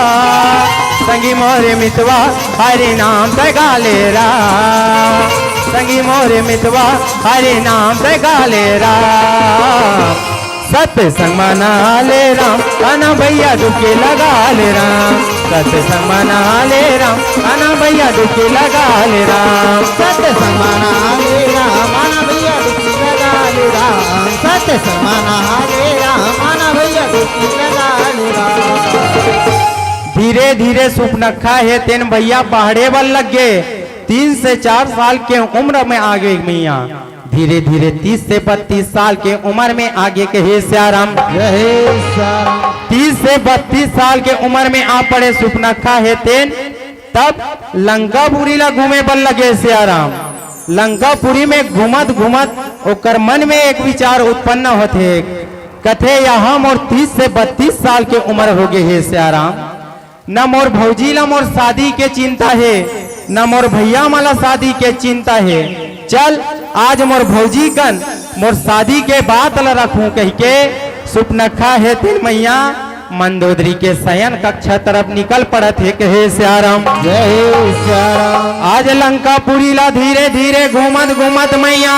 संगी मोरे मितवा, हरि नाम तैं गा ले राम। संगी मोरे मितवा, हरि नाम तैं गा ले राम। सत्य संग मना ले राम, आना भैया डुबकी लगा ले राम। सत्य संग मना ले राम, आना भैया डुबकी लगा ले राम। सत्य संग मना ले राम, आना भैया डुबकी लगा ले राम। सत्य संग मना ले राम, आना भैया डुबकी लगा ले राम। धीरे धीरे सुपनखा हे तेन भैया पहाड़े बर लग गे। तीन से चार साल के उम्र में आगे मैया, धीरे धीरे तीस से बत्तीस साल के उम्र में आगे कहे सियाराम। जय सियाराम। तीस से बत्तीस साल के उम्र में आ पड़े सुपनखा हे तेन, तब लंकापुरी ला घूमे बर लगे सियाराम। लंकापुरी में घूमत घूमत ओकर मन में एक विचार उत्पन्न होथे, कथे, "यहाँ मोर तीस से बत्तीस साल के उम्र हो गए हे सियाराम, न मोर भौजी ला मोर शादी के चिंता हे, न मोर भैया मन ला शादी के चिंता हे। चल, आज मोर भौजी कन मोर शादी के बात ला रखूं," कहिके सुपनखा हे तेन मैया मंदोदरी के शयन कक्ष तरफ निकल पड़त हे कहे सियाराम। जय सियाराम। आज लंकापुरी ला धीरे धीरे घूमत घूमत मैया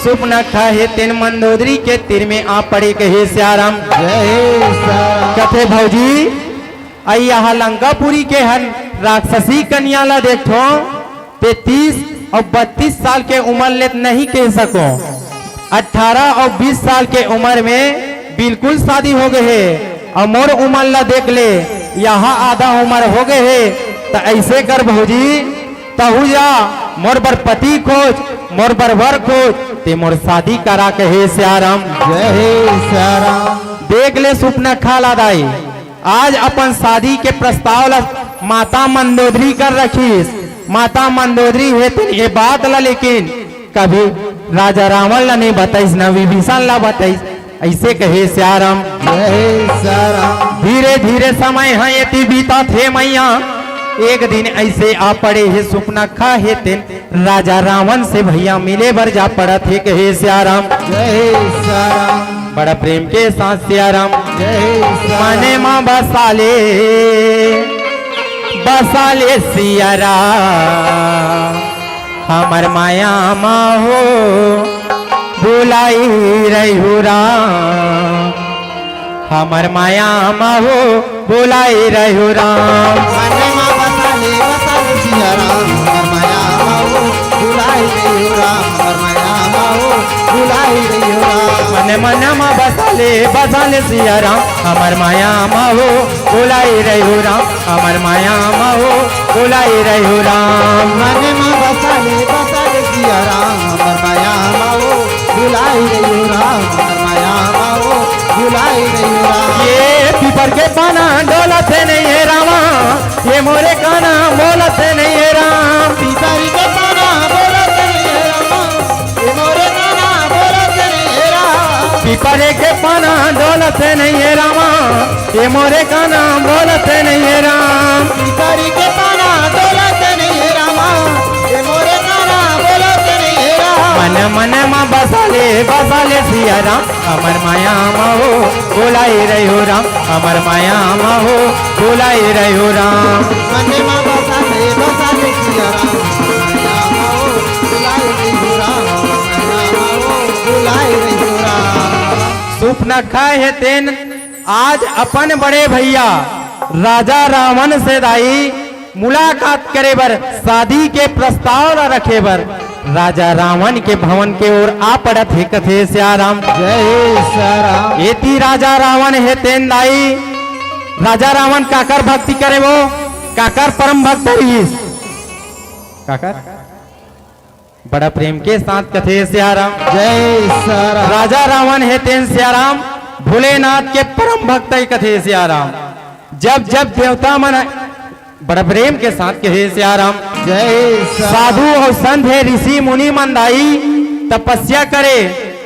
सुपनखा हे तेन मंदोदरी के तीर में आ पड़े कहे सियाराम। जय सियाराम। कथे, "भौजी, अई यहाँ लंकापुरी के हन राक्षसी कन्या ला देखथो, ते तीस अउ बत्तीस साल के उम्र ले नहीं कह सको, अठारह अउ बीस साल के उम्र में बिल्कुल शादी हो गए हे, अउ मोर उम्र ला देख ले, यहाँ आधा उम्र हो गए हे, त ऐसे कर भौजी, तहू जा मोर बर पति खोज, मोर बर वर खोज, ते मोर शादी करा," कहे सियाराम। जय सियाराम। देख ले सुपनखा ला दाई, आज अपन शादी के प्रस्ताव ला माता मंदोदरी कर रखिस। माता मंदोदरी हे तेन ये बात ला लेकिन कभी राजा रावण ला नहीं बताइस, न विभीषण ला बताइस। ऐसे कहे सियाराम। जय सियाराम। धीरे धीरे समय ह एती बीतत हे मैया, एक दिन ऐसे आ पड़े हे सुपनखा हे तेन राजा रावण से भैया मिले बर जा पड़त हे कहे सियाराम। जय सियाराम। बड़ा प्रेम के साथ सियाराम। जय सियाराम। मने मा बसा ले, बसा ले सियाराम, हमर माया मा हो भुलाई रहिहू राम, हमर माया मा हो भुलाई रहिहू राम। मने मा बसा ले, बसा ले सियाराम, हमर माया मा हो भुलाई रहिहू राम, हमर माया मा हो भुलाई रहिहू राम। मने मन मा बसा ले, बसा ले सियाराम, हमर माया मा हो भुलाई रहिहू राम, हमर माया मा हो भुलाई रहिहू राम। मने मा बसा ले, बसा ले सियाराम, हमर माया मा हो भुलाई रहिहू राम, हमर माया मा हो भुलाई रहिहू राम। ये पीपर के पाना डोलत हे नहीं हे रामा, ये मोरे काना बोलत हे नहीं हे राम। पीपर के पाना डोलत हे नहीं हे रामा, ये मोरे काना बोलत हे नहीं हे राम। पीपर के पाना डोलत हे नहीं हे रामा, ये मोरे काना बोलत हे नहीं हे राम। पीपर के पाना डोलत हे नहीं हे रामा, ये मोरे काना बोलत हे नहीं हे राम। मन मन मा बसा ले, बसा ले सियाराम, हमर माया मा हो भुलाई रहिहू राम, हमर माया मा हो भुलाई रहिहू राम। मने मा बसा ले, बसा ले सियाराम, हमर माया मा हो भुलाई रहिहू राम, हमर माया मा हो भुलाई रहिहू राम। सुपनखा हे तेन आज अपन बड़े भैया राजा रावण से दाई मुलाकात करे बर, शादी के प्रस्ताव ला रखे बर राजा रावण के भवन के ओर आ पड़त हे कथे सियाराम। जय सियाराम। एती राजा रावण हे तेन दाई, राजा रावण काकर भक्ति करे वो, काकर परम भक्त रहिस, काकर बड़ा प्रेम के साथ कथे सियाराम। जय सियाराम। राजा रावण हे तेन सियाराम, भोलेनाथ के परम भक्त हे कथे सियाराम। जब जब देवता मन, बड़ा प्रेम के साथ कहे सियाराम। जय सियाराम। साधु अउ संत हे ऋषि मुनि मन दाई तपस्या करे,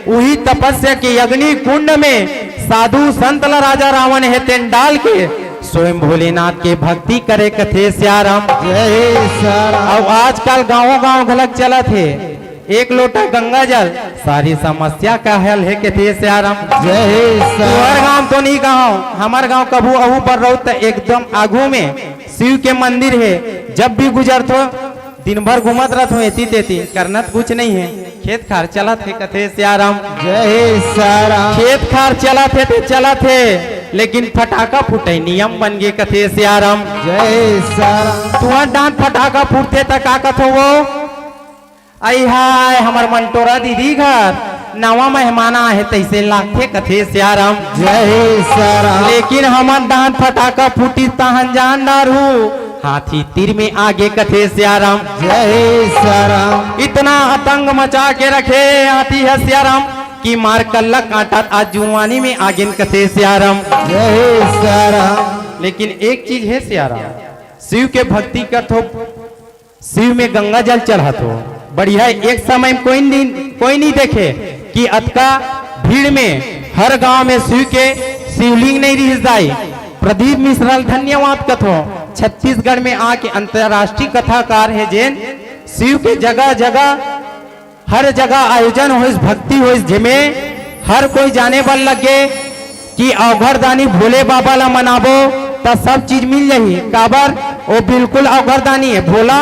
उही तपस्या के अग्नि कुंड में साधु संत ला राजा रावण हे तेन डाल के स्वयं भोलेनाथ के भक्ति करे कथे सियाराम। जय सियाराम। अउ आजकल गांव-गांव घलक चलत हे, एक लोटा गंगा जल सारी समस्या का हल हे कथे सियाराम। जय सियाराम। तुहर गांव तो नहीं गांव, हमर गांव कभू अहू पर रहो त एकदम आगू में शिव के मंदिर हे। जब भी गुजरथो दिन भर घूमत रहत हूँ एती तेती, करना त कुछ नहीं हे, खेत खार चलत हे कथे सियाराम। जय सियाराम। खेत खार चलत हे ते चलत हे, लेकिन फटाका फूटे नियम बन गे कथे सियाराम। जय सियाराम। तुहर डांट फटाका फूटथे त का कथो वो, "आई हाय, हमर मंटोरा दीदी घर नवा मेहमान आहे," तैसे लागथे कथे सियाराम। जय सियाराम। लेकिन हमर डांट फटाका फूटी तहन जान डारहू, हाथी तीर में आगे कथे सियाराम। जय सियाराम। इतना आतंक मचा के रखे हाथी है सियाराम कि मार कल्ला कांटा आज जुआनी में आगेन कथे सियाराम। जय सियाराम। लेकिन एक चीज है सियाराम, शिव के भक्ति करथो, शिव में गंगा जल चढ़ाथो, बढ़िया। एक समय में कोई नहीं, कोई नहीं देखे कि अतका भीड़ में हर गांव में शिव के शिवलिंग नहीं रिहिस दाई। प्रदीप मिश्रा ल धन्यवाद कथो। छत्तीसगढ़ में आके अंतर्राष्ट्रीय कथाकार है जेन शिव के जगह जगह, हर जगह आयोजन होइस, भक्ति होइस, जेमे हर कोई जाने बर लगे कि अवघरदानी भोले बाबा ला मनाबो त सब चीज मिल जाही। काबर? वो बिल्कुल अवघरदानी है, भोला,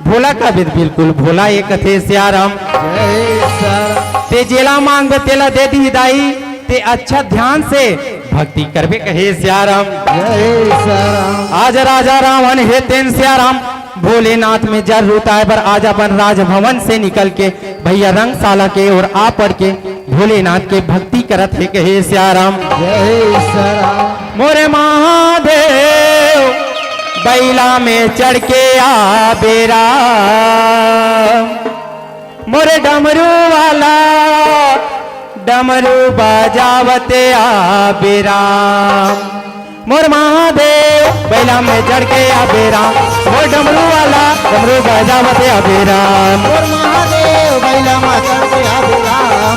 भोला का बिद-, बिल्कुल भोला ये कथे सियाराम। जय सियाराम। ते जेला मांगबे तेला दे दी दाई, ते अच्छा ध्यान से भक्ति करबे कहे सियाराम। जय सियाराम। आज राजा रावण हे तेन सियाराम, भोलेनाथ में जरूर आए बर आज अपन राजभवन से निकल के भैया रंगशाला के ओर आ पड़ के भोलेनाथ के भक्ति करत हे कहे सियाराम। जय सियाराम। मोरे महादेव बैला में चढ़ के आ बेरा, मोरे डमरू वाला डमरू बजावत आ बेरा। मोर महादेव बैला में चढ़ के आ बेरा, मोर डमरू वाला डमरू बजावत आ बेरा। मोर महादेव बैला में चढ़ के आ बेरा,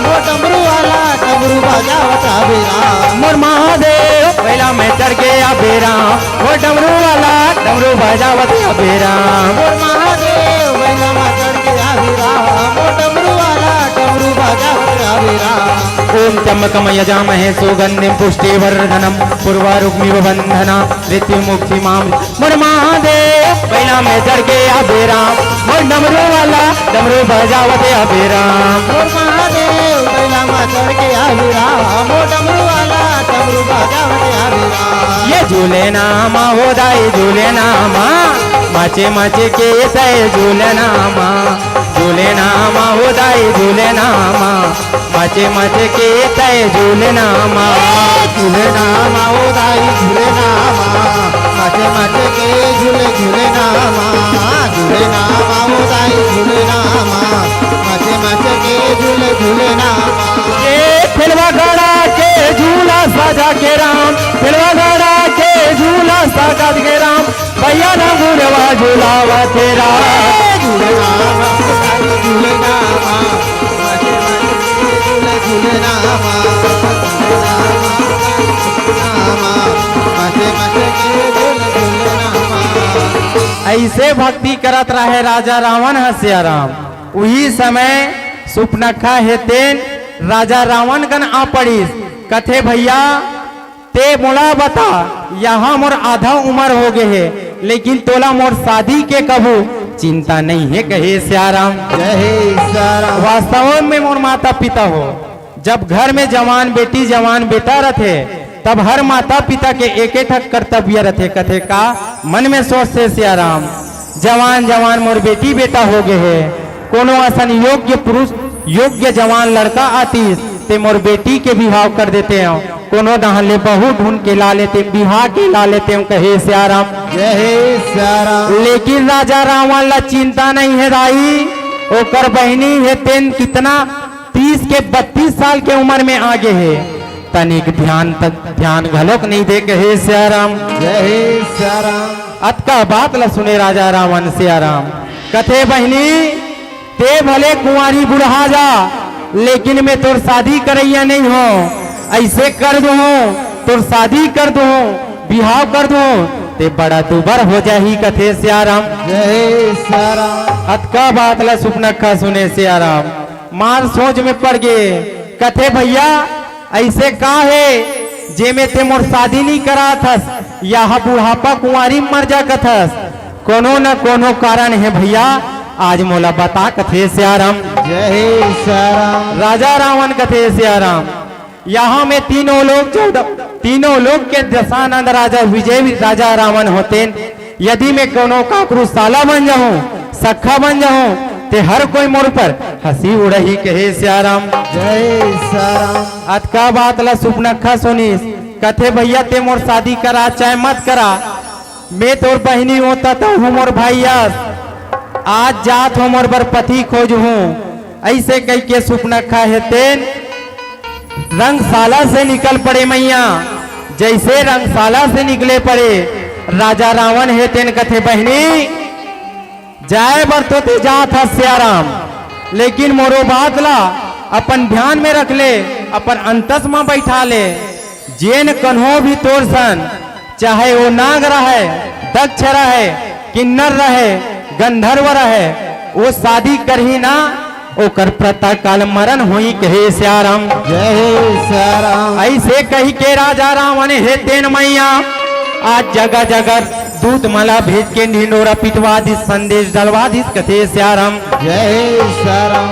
मोर डमरू वाला डमरू बजावत आ बेरा। मोर महादेव बैला में चढ़ के आ बेरा, मोर डमरू वाला डमरू बजावत आ बेरा। मोर महादेव बैला में चढ़ के आ बेरा, मोर डमरू वाला डमरू बजावत आ बेरा। ओम त्र्यंबकम यजामहे सुगंधिम पुष्टिवर्धनम उर्वारुकमिव बंधना मृत्यु मुक्ति माम। मोर महादेव बैला में चढ़ के आ बेरा, मोर डमरू वाला डमरू बजावत आ बेरा। मोर महादेव बैला में चढ़ के आ बेरा, मोर डमरू वाला डमरू बजावत आ बेरा। ये झूले नामा हो दाई झूले नामा, मचे मचे के तय झूले नामा, झूले नामा हो दाई झूले नामा, मचे मचे के तय झूले नामा। झूले नामा ओ दाई झूले नामा, मचे मचे के झूले झूले नामा। झूले नामा ओ दाई झूले नामा, मचे मचे के झूले झूले नामा। ए खेलवा गड़ा के झूला सजा के राम, खेलवा गड़ा के झूला सजा के राम, भैया रंगुरवा झुलावा तेरा। झूले नामा, झूले नामा, झूले नामा, झूले नामा, ऐसे भक्ति करत रहे राजा रावण ह सियाराम। उही समय सुपनखा हे तेन राजा रावण कन आ पड़िस। कथे, भैया, ते मोला बता, यहाँ मोर आधा उमर हो गे हे, लेकिन तोला मोर शादी के कभू चिंता नहीं हे, कहे सियाराम। जय सियाराम। वास्तव में मोर माता पिता हो, जब घर में जवान बेटी, जवान बेटा रथे, तब हर माता पिता के एके ठक कर्तव्य रथे। कथे का मन में सोचथे सियाराम, जवान जवान मोर बेटी बेटा हो गे हे, कोनो असन योग्य पुरुष, योग्य जवान लड़का आतिस, ते मोर बेटी के बिहाव कर देते हो, कोनो डहन ले बहू ढूंढ के ला लेते, बिहाव के ला लेते हो, कहे सियाराम। जय सियाराम। लेकिन राजा रावण ला चिंता नहीं हे दाई, ओकर बहिनी हे तेन कितना तीस के बत्तीस साल के उमर में आ गे हे, तनिक ध्यान तक, ध्यान घलोक नहीं दे, कहे सियाराम। जय सियाराम। अतका बात ला सुने राजा रावण सियाराम। कथे, बहिनी, ते भले कुंवारी बुढ़ा जा, लेकिन मैं तोर शादी करइया नहीं हो। ऐसे कर दूं, तोर शादी कर दूं, बिहाव कर दूं, ते बड़ा दुबर हो जाही, कथे सियाराम। जय सियाराम। अतका बात ला सुपनखा सुने सियाराम, मार सोच में पड़ गे। कथे, भैया, ऐसे का हे, जेमे ते मोर शादी नहीं करात हस, यहाँ बुढ़ापा कुंवारी मर जा कथस? कोनो न कोनो कारण हे भैया, आज मोला बता, कथे सियाराम। जय सियाराम। राजा रावण कथे सियाराम, यहाँ में तीनों लोग चौदह, तीनों लोग के दशानंद राजा विजय राजा रावण होतेन। यदि मैं कोनो काकरू साला बन जाऊं, सखा बन जाऊं, ते हर कोई मोर पर हंसी उड़ही, कहे सियाराम। जय सियाराम। अतका बात ला सुपनखा सुनिस, कथे, भैया, ते मोर शादी करा चाहे मत करा, मैं तोर बहिनी हों त तहूँ मोर भाई अस, आज जात हों मोर बर पति खोजहूँ। अइसे कहिके सुपनखा हे तेन रंगशाला से निकल पड़े मइया। जइसे रंगशाला से निकले पड़े, राजा रावण हे तेन कथे, बहिनी, जाए बर तो तैं जात हस सियाराम, लेकिन मोरो बात ला अपन ध्यान में रख ले, अपन अंतस म बइठा ले। जेन कन्हो भी तोर सन, चाहे वो नाग रहय, दक्ष रहय, किन्नर रहय, गंधर्व रहय, वो शादी करही ना, ओकर प्रातःकाल मरन होही, कहे सियाराम। जय सियाराम। अइसे कहिके राजा रावण हे तेन मइया, आज जगह जगह दूत मन ला भेज के ढिंढोरा पिटवा दिस, संदेश डलवा दिस, कथे सियाराम। जय सियाराम।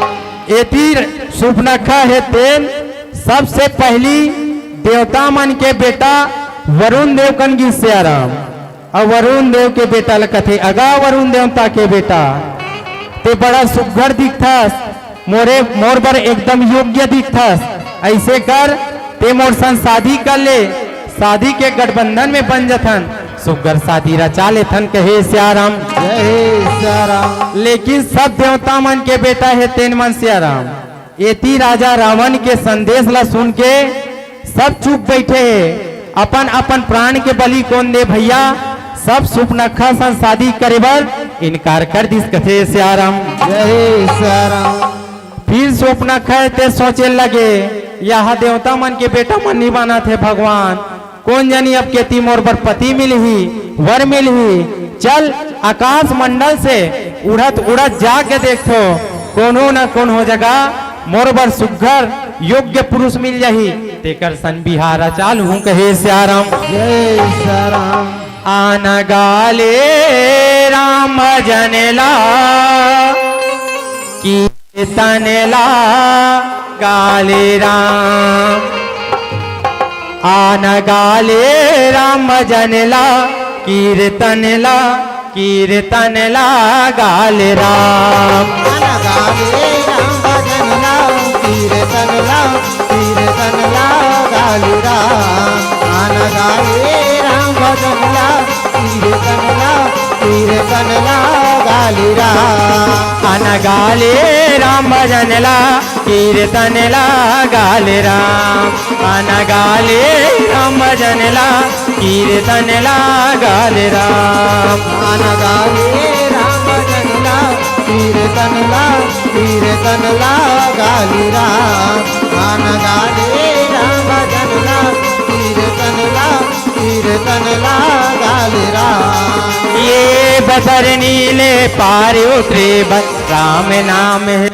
एती सुपनखा हे तेन सबसे पहिली देवता मन के बेटा वरुण देव कन गिस सियाराम। अउ वरुण देव के बेटा ल कथे, अगा वरुण देवता के बेटा, तैं बड़ा सुघर दिखथस, मोरे, मोर बर एकदम योग्य दिखथस। अइसे कर, तैं मोर संग शादी कर ले, शादी के गठबंधन में बन जथन, सुघर शादी रचा लेथन, कहे सियाराम। जय सियाराम। लेकिन सब देवता मन के बेटा हे तेन मन सियाराम। एती राजा रावण के संदेश ला सुन के सब चुप बइठे हे। अपन अपन प्राण के बलि कोन दे भइया, सब सुपनखा सन शादी करे बर इनकार कर दिस, कथे सियाराम। जय सियाराम। फिर सुपनखा हे तेन सोचे लगे, यहा देवता मन के बेटा मन नइ बनत हे भगवान, कोन जनी अब केती मोर बर पति मिलही, वर मिलही। चल, आकाश मंडल से उड़त उड़त जाके देखथों, कोनो न कोनो जगह मोर बर सुघर योग्य पुरुष मिल जाही, तेकर सन बिहाव रचा लूहूँ, कहे सियाराम। जय सियाराम। आन गा ले राम भजन ला, कीर्तन ला गा ले राम। आन गा ले राम भजन ला, कीर्तन ला, कीर्तन ला गा ले राम। आन गा ले राम भजन ला, कीर्तन ला, कीर्तन ला गा ले राम। आन गा ले राम भजन ला, कीर्तन ला, कीर्तन ला गा ले राम। आन गा ले राम भजन ला, कीर्तन ला गा ले राम। आन गा ले राम भजन ला, कीर्तन ला गा ले राम। आन गा ले राम भजन ला, कीर्तन ला, कीर्तन ला गा ले राम। आन गा ले राम भजन ला, कीर्तन ला, कीर्तन ला गा ले राम। ये बदर नीले पार उतरे बस राम नाम है।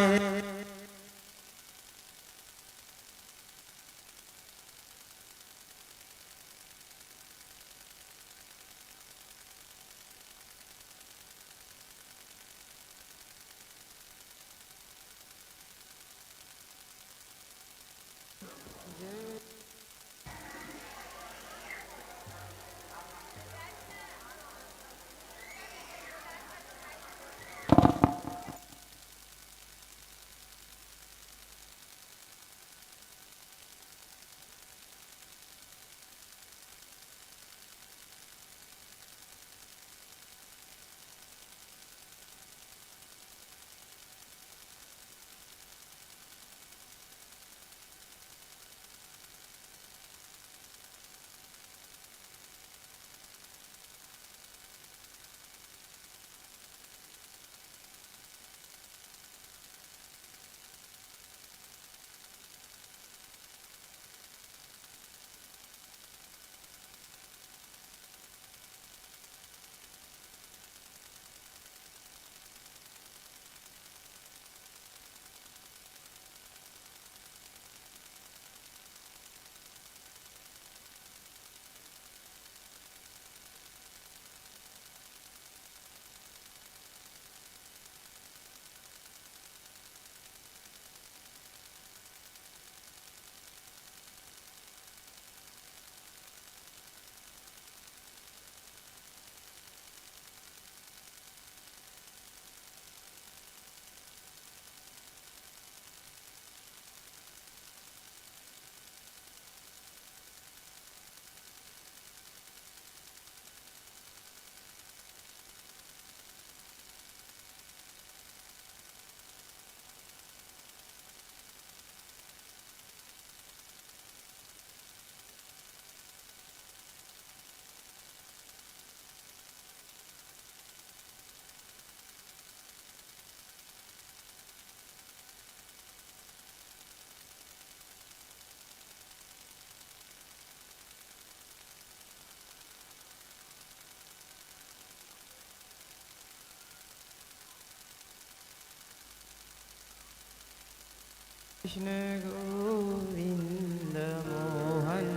कृष्ण गोविंद मोहन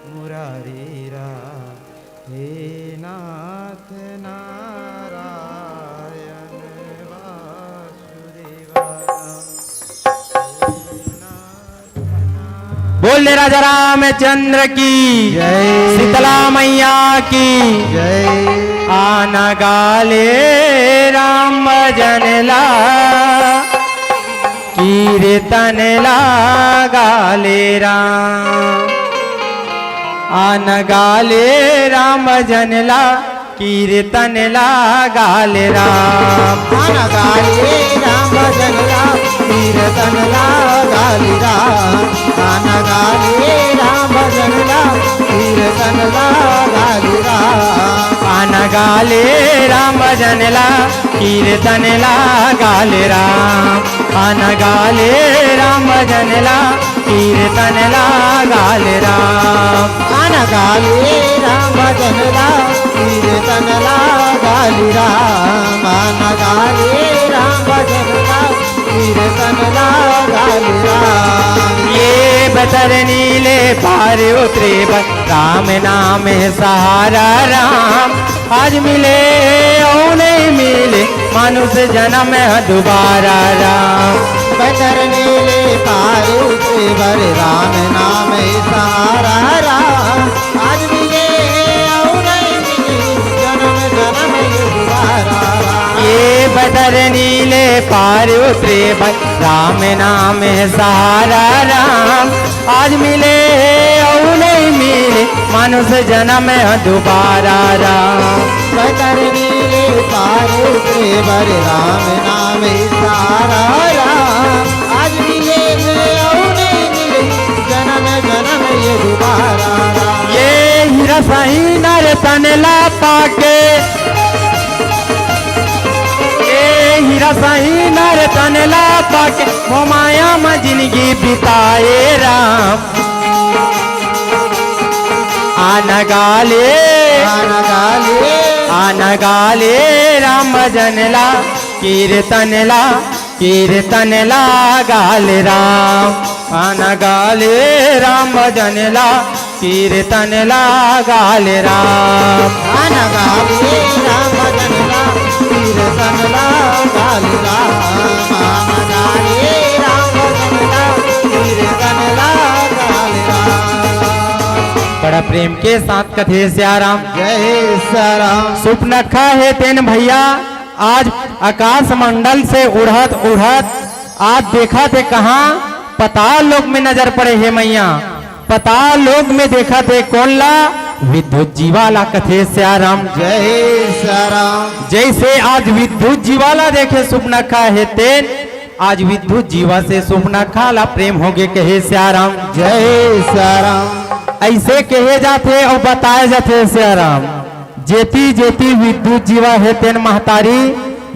मुरारी राम, हे नाथ नारायण वासुदेवा राम। बोल दे राजा रामचंद्र की, जय। शीतला मैया की। जय। आना गाले राम भजन ला, कीर्तन ला गाले राम। आना गाले राम भजन ला, कीर्तन ला गाले राम। आना गाले राम भजन ला, कीर्तन ला गाले राम। आना गाले राम भजन ला, कीर्तन ला गाले राम। आना गाले राम भजन ला, कीर्तन ला गाले राम। आना गाले राम भजन ला, कीर्तन ला गाले राम। आना गाले राम भजन ला, कीर्तन ला गाले राम। आना गाले राम भजन ला, कीर्तन ला गाले राम। ये बतरनी ले पार उतरे बर, राम नाम है सहारा राम। आज मिले अउ नहीं मिले, मानुष जनम ह दुबारा राम। बतरनी ले पार उतरे बर, राम नाम ही सहारा राम। आज मिले अउ नहीं मिले, जनम जनम ये दुबारा राम। ये बतरनी ले पार उतरे बर, राम नाम है सहारा राम। आज मिले अउ नहीं मिले, मानुष जनम ह दुबारा राम। बतरनी ले पार उतरे बर, राम नाम ही सहारा राम। आज मिले अउ नहीं मिले, जनम जनम ये दुबारा राम। ये हीरा सही नर तन ला पाके, ये हीरा सही नर तन ला पाके, मोह माया म जिनगी बिताए राम। आना गाले, आना गाले। आना गाले राम भजन ला, कीर्तन ला, कीर्तन ला गाले राम। आना गाले राम भजन ला, कीर्तन ला गाले राम। आना गाले राम भजन ला, कीर्तन ला गाले राम। आना गाले राम भजन ला, कीर्तन ला गाले राम। बड़ा प्रेम के साथ कथे सिया राम। जय सिया राम। सुपनखा हे तेन भैया, आज आकाश मंडल से उड़त उड़त आज देखत हे कहाँ, पताल लोक में नजर पड़े हे मैया। पताल लोक में देखत हे कोन ला? विद्युत जीवा ला कथे सिया राम। जय सिया राम। जैसे आज विद्युत जीवा ला देखे सुपनखा हे तेन, आज विद्युत जीवा से सुपनखा ला प्रेम होगे कहे सिया राम। जय सिया राम। ऐसे कहे जाथे अउ बताए जाथे सिया राम। जेती जेती विद्युत जीवा हे तेन महतारी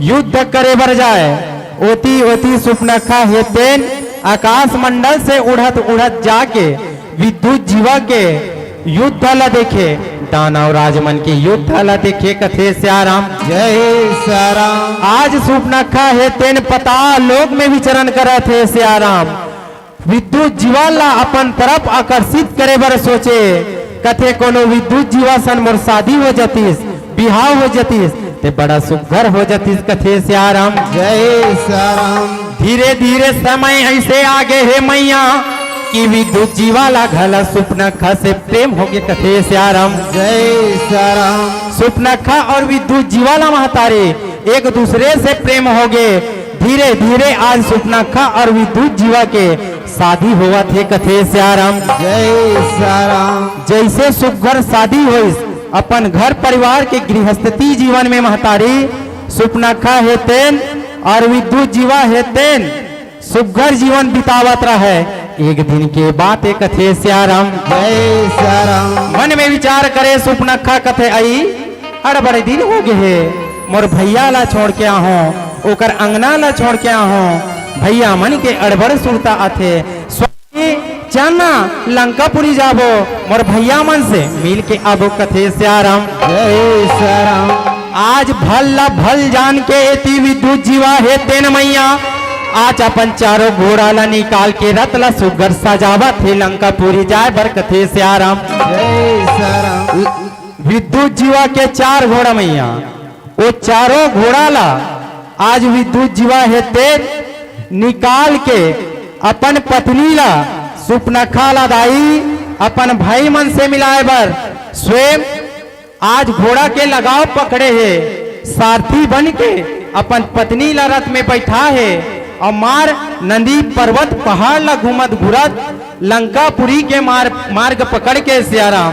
युद्ध करे बर जाए, ओती ओती सुपनखा हे तेन आकाश मंडल से उड़त उड़त जाके विद्युत जीवा के युद्ध ला देखे, दानव राज मन के युद्ध ला देखे कथे सिया राम। जय सिया राम। आज सुपनखा हे तेन पताल लोक में विचरण करत हे सिया राम। विद्युत जीवा ला अपन तरफ आकर्षित करे बर सोचे। कथे कोनो विद्युत जीवा सन मोर शादी हो जतिस, बिहाव हो जतिस, ते बड़ा सुघर हो जतिस कथे सिया राम। जय सिया राम। धीरे धीरे समय ऐसे आगे हे मैया कि विद्युत जीवा ला घला सुपनखा से प्रेम होगे कथे सिया राम। जय सिया राम। सुपनखा अउ विद्युत जीवा ला महतारी एक दूसरे से प्रेम होगे। धीरे धीरे आज सुपनखा अउ विद्युत जीवा के शादी होवत हे कथे सिया राम। जय सिया राम। जैसे सुघर शादी होइस, अपन घर परिवार के गृहस्थी जीवन में महतारी सुपनखा हे तेन अउ विद्युत जीवा हे तेन सुघर जीवन बितावत रहय। एक दिन के बात ए कथे सिया राम। जय सिया राम। मन में विचार करे सुपनखा कथे अई, अड़बड़ दिन होगे हे, मोर भैया ला छोड़ के आहूं, ओकर अंगना ला छोड़ के आहूं, भैया मन के अड़बड़ सुरता आथे। स्वामी चल ना लंकापुरी जाबो, मोर भैया मन से मिल के आबो कथे सिया राम। जय सिया राम। आज भल ला भल जान के एती विद्युत जीवा हे तेन मैया, आज अपन चारों घोड़ा ला निकाल के रथ ला सुग्घर सजावत हे, लंकापुरी जाए बर कथे सियाराम। जय सियाराम। विद्युत जीवा के चार घोड़ा मैया, वो चारों घोड़ा ला आज विद्युत जीवा हे ते निकाल के अपन पत्नी ला सुपनखा ला दाई अपन भाई मन से मिलाए बर स्वयं आज घोड़ा के लगाव पकड़े हे, सारथी बन के अपन पत्नी ला रथ में बैठा हे अउ मार नदी पर्वत पहाड़ ला घूमत घुरत लंकापुरी के मार-, मार्ग पकड़ के सियाराम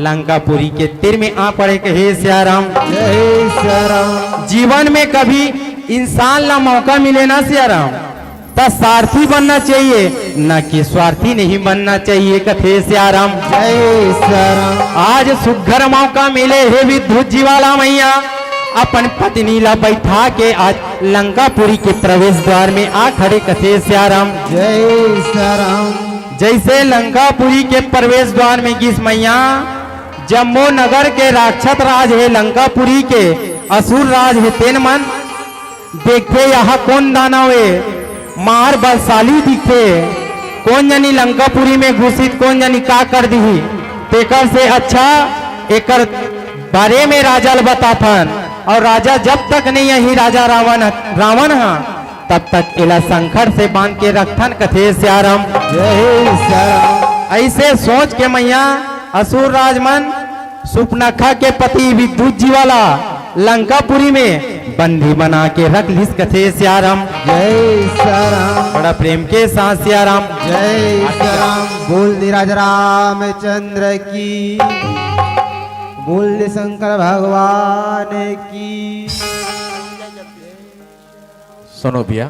लंकापुरी के तीर में आ पड़े कहे सियाराम। जय सियाराम। जीवन में कभी इंसान ला मौका मिले ना सियाराम, त सारथी बनना चाहिए, न कि स्वार्थी नहीं बनना चाहिए, कथे सियाराम। जय सियाराम। आज सुग्घर मौका मिले हे विद्युत जीवा ला मैया, अपन पत्नी ला बैठा के आज लंकापुरी के प्रवेश द्वार में आ खड़े, कथे सियाराम। जय सियाराम। जैसे लंकापुरी के प्रवेश द्वार में गिस मैया, जम्मो नगर के राक्षस राज हे लंकापुरी के, असुर राज हे तेन मन, देखथे, यहाँ कोन दानव ए, मार बलशाली दिखथे, कोन जनी लंकापुरी में घुसित, कोन जनी का कर दिही। तेकर से अच्छा एकर बारे में राजा ल बताथन, अउ राजा जब तक नहीं आही राजा रावण, रावण ह, तब तक एला संकट से बांध के रखथन, कथे सियाराम। जय सियाराम। ऐसे सोच के मैया असुर राज मन सुपनखा के पति विद्युत जीवा ला लंकापुरी में बंदी बना के रख लिस, कथे सियाराम। जय सियाराम। बड़ा प्रेम के साथ सियाराम। जय सियाराम। बोल दे राजा रामचंद्र की, बोल दे शंकर भगवान की। सुनो भैया,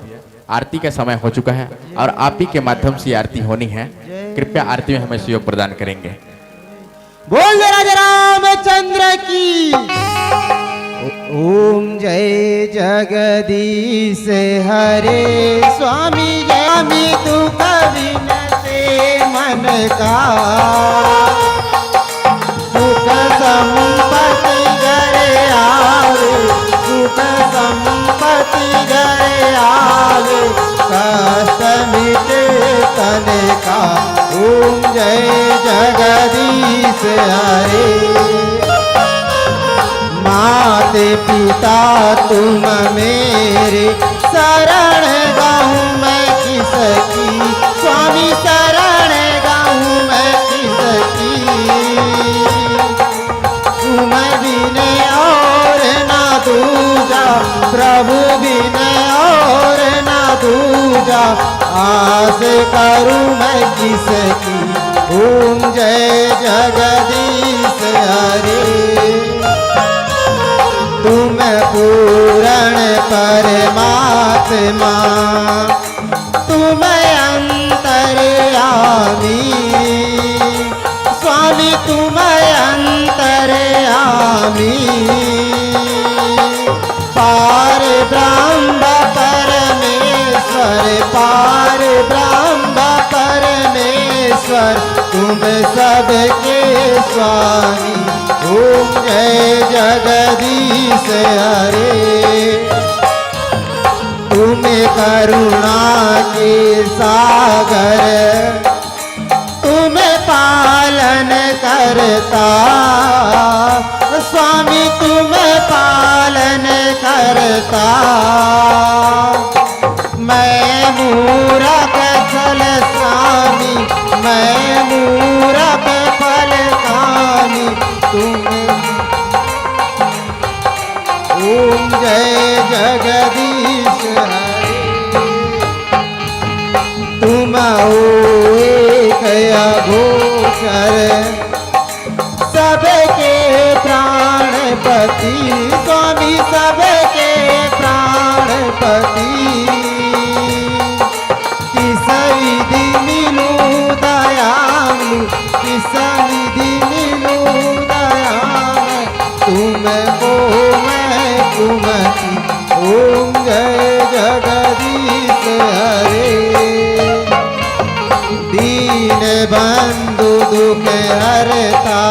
आरती का समय हो चुका है और आप ही के माध्यम से आरती होनी है। कृपया आरती में हमें सहयोग प्रदान करेंगे। बोल राजा रामचंद्र की। ओम जय जगदीश हरे। स्वामी जय, स्वामी दुख विनते मन का, सुख संपत्ति घर आवे, सुख संपत्ति घर आवे, कष्ट मिटे तन का। ओम जय जगदीश हरे। माते पिता तुम मेरे, शरण गाऊं मैं किसकी, स्वामी शरण गाऊं मैं किसकी। तुम बिन और ना दूजा, प्रभु बिन और ना दूजा, आस करूं मैं किसकी। ओम जय जगदीश हरे। तुम पूर्ण परमात्मा, तुम अंतर्यामी, स्वामी तुम अंतर्यामी। पार ब्रह्म परमेश्वर, पार ब्रह्म परमेश्वर, तुम सबके स्वामी। ओम जय जगदीश हरे। तुम करुणा के सागर, तुम पालन करता, स्वामी तुम पालन करता। मैं मूरख फल स्वामी, मैं मूरख फल स्वामी, तुम। ओम जय जगदीश हरे। तुम हो एक अगोचर, सबके प्राणपति, स्वामी सबके प्राणपति। किस विधि मिलूं दयालु, किस विधि मिलूं दयालु, तुमको मैं कुमति। ओम जय जगदीश हरे। दीन बंधु दुख हरता,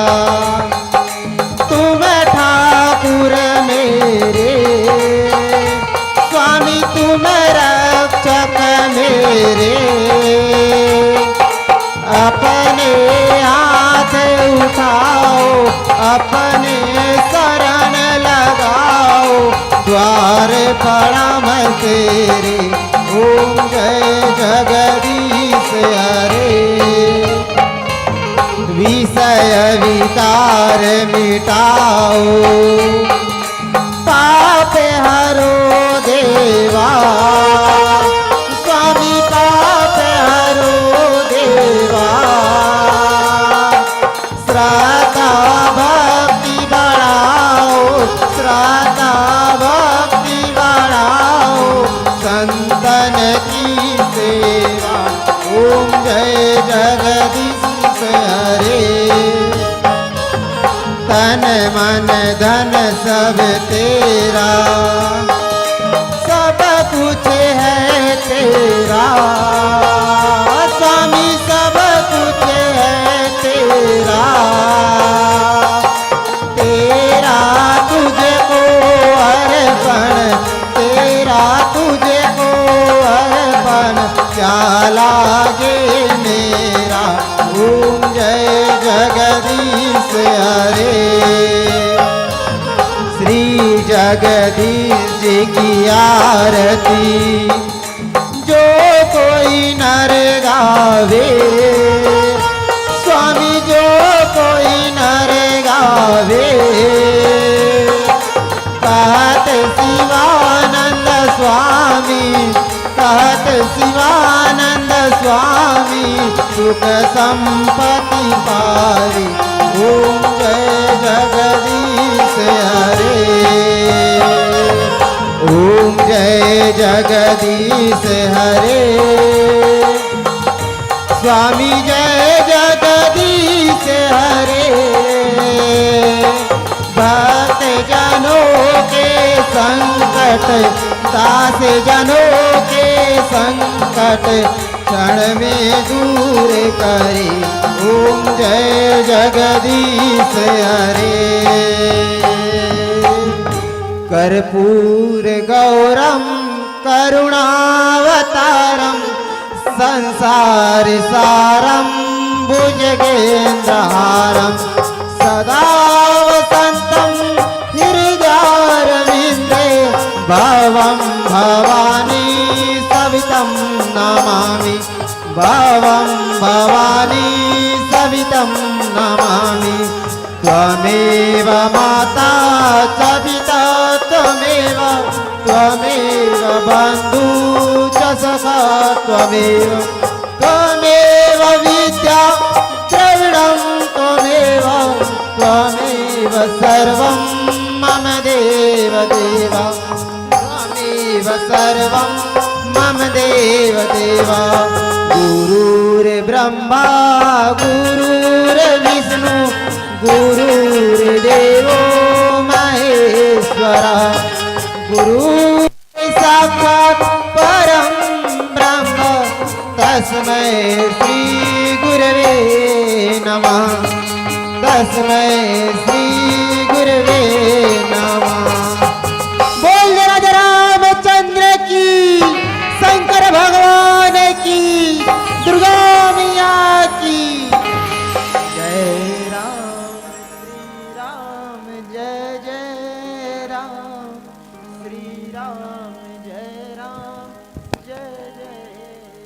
तुम ठाकुर मेरे, स्वामी तुम रक्षक अपने हाथ उठाओ, अपने शरण लगाओ, द्वार प्रणाम तेरे, ओम जय जगदीश हरे। विषय विकार मिटाओ, पाप हरो देवा, स्वामी पाप हरो देवा। श्रद्धा भक्ति बढ़ाओ, श्रद्धा भक्ति बढ़ाओ, संतन की सेवा। ओम जय जगदीश हरे। तन मन धन सब तेरा, सब कुछ है तेरा, स्वामी सब कुछ है तेरा। तेरा तुझको अर्पण, तेरा तुझको अर्पण, क्या लागे मेरा। ओम जय जगदीश हरे। श्री जगदीश जी की आरती, जो कोई नर गावे, स्वामी जो कोई नर गावे, कहत शिवानंद स्वामी, कहत शिवानंद स्वामी, सुख संपत्ति पावे। ओम जय जगदीश हरे, ओम जय जगदीश हरे, स्वामी जय जगदीश हरे। भक्त जनों के संकट, दास जनों के संकट, क्षण में दूर करे। ओम जय जगदीश हरे। कर्पूर गौरम करुणावतारम संसार सारम भुजगेंद्रहारम सदा वसंतम हृदयारविंदे। भवम भवानी सवितम नमामि, भवम भवानी सवितम नमामि। त्वमेव माता च पिता त्वमेव, त्वमेव बंधु च सखा त्वमेव, त्वमेव विद्या द्रविणं त्वमेव, त्वमेव सर्वं मम देव देव। त्वमेव सर्वं मम देव देव। गुरुर्ब्रह्मा गुरुर्विष्णु गुरुर्देवो महेश्वरा। गुरु साक्षात् परं ब्रह्म तस्मै श्री गुरवे नमः। तस्मै श्री गुरवे नमः। बोल राजा रामचंद्र की, शंकर भगवान की, दुर्गा मैया की। जय राम, श्री राम, जय जय राम, श्री राम, जय राम, जय जय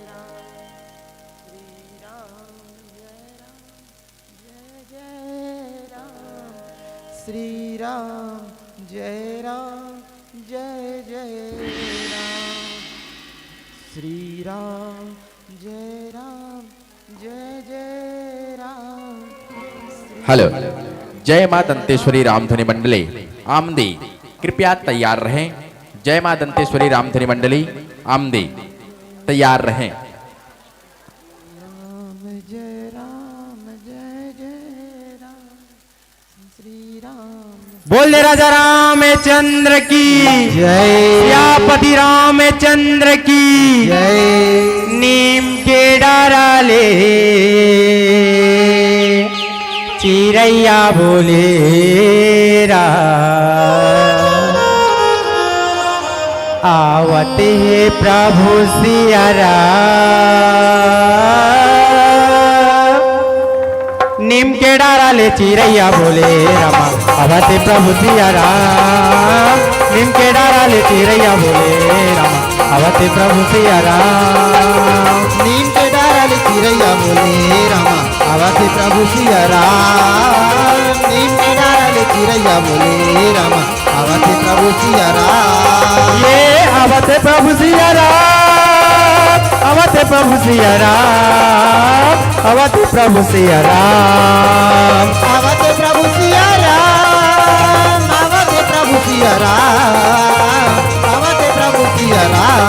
राम, श्री राम, जय राम, जय जय राम, श्री राम, जय राम, जय जय राम, श्री राम, जय राम, जय जय राम। हेलो, जय माँ दंतेश्वरी रामधुनी मंडली आमदी, कृपया तैयार रहें। जय माँ दंतेश्वरी रामधुनी मंडली आमदी, तैयार रहें। राम जय राम, जय जय राम, श्री राम। बोल दे राजा रामचंद्र की जय। सियापति रामचंद्र की जय। नीम के डारा ले चिरैया बोले रा। आवत हे प्रभु सिया राम। नीम के डारा ले चिरैया बोले रामा, आवत हे प्रभु सिया राम। नीम के डारा ले चिरैया बोले रामा, आवत हे प्रभु सिया राम। नीम के डारा ले चिरैया बोले रामा, आवत हे प्रभु सिया राम। नीम के डारा ले चिरैया बोले रामा, आवत हे प्रभु सिया राम। ये आवत हे प्रभु सिया राम, आवत हे प्रभु सिया राम, आवत हे प्रभु सिया राम। आवत हे प्रभु सिया राम, आवत हे प्रभु सिया राम, आवत हे प्रभु सिया राम।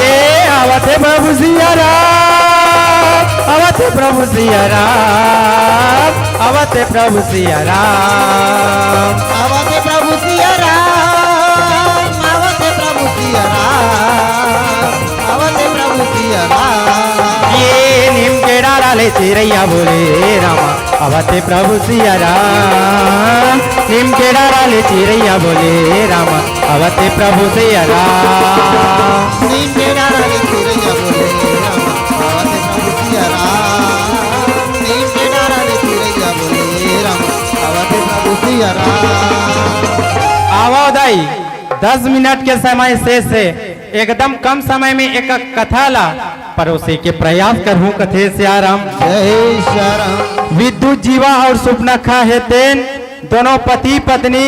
ये आवत हे प्रभु सिया राम, आवत हे प्रभु सिया राम, आवत हे प्रभु सिया राम। आवत हे प्रभु सिया राम, आवत हे प्रभु सिया राम, आवत हे प्रभु सिया राम। ये नीम के डारा ले चिरैया बोले रामा, आवत हे प्रभु सिया राम। नीम के डारा ले चिरैया बोले रामा, आवत हे प्रभु सिया राम। नीम के डारा ले चिरैया बोले रामा, आवत हे प्रभु सिया राम। नीम के डारा ले चिरैया बोले रामा, आवत हे प्रभु सिया राम। आवव दाई, दस मिनट के समय शेष हे, एकदम कम समय में एक कथा ला परोसे के प्रयास करहूं, कथे सिया राम। जय सिया राम। विद्युत जीवा और सुपनखा हे तेन दोनों पति पत्नी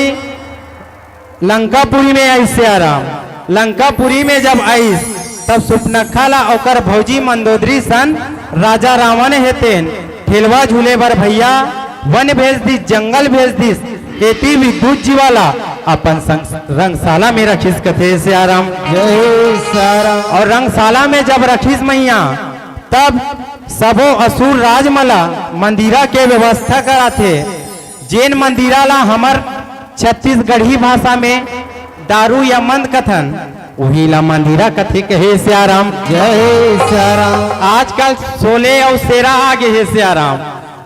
लंकापुरी में आइस सिया राम। लंकापुरी में जब आइस, तब सुपनखा ला ओकर भौजी मंदोदरी सन राजा रावण हे तेन ठेलवा झूले बर भैया वन भेज दिस, जंगल भेज दिस। एती विद्युत जीवा ला अपन संग रंगशाला में रखिस, कथे सिया राम। जय सिया राम। और रंगशाला में जब रखिस मैया, तब सबो असुर राज मन ला मंदिरा के व्यवस्था कराथे। जेन मंदिरा ला हमर छत्तीसगढ़ी भाषा में दारू या मंद कथन, उही ला मंदिरा कथे, कहे सिया राम। जय सिया राम। आजकल शोले अउ सेरा आ गे हे सिया राम।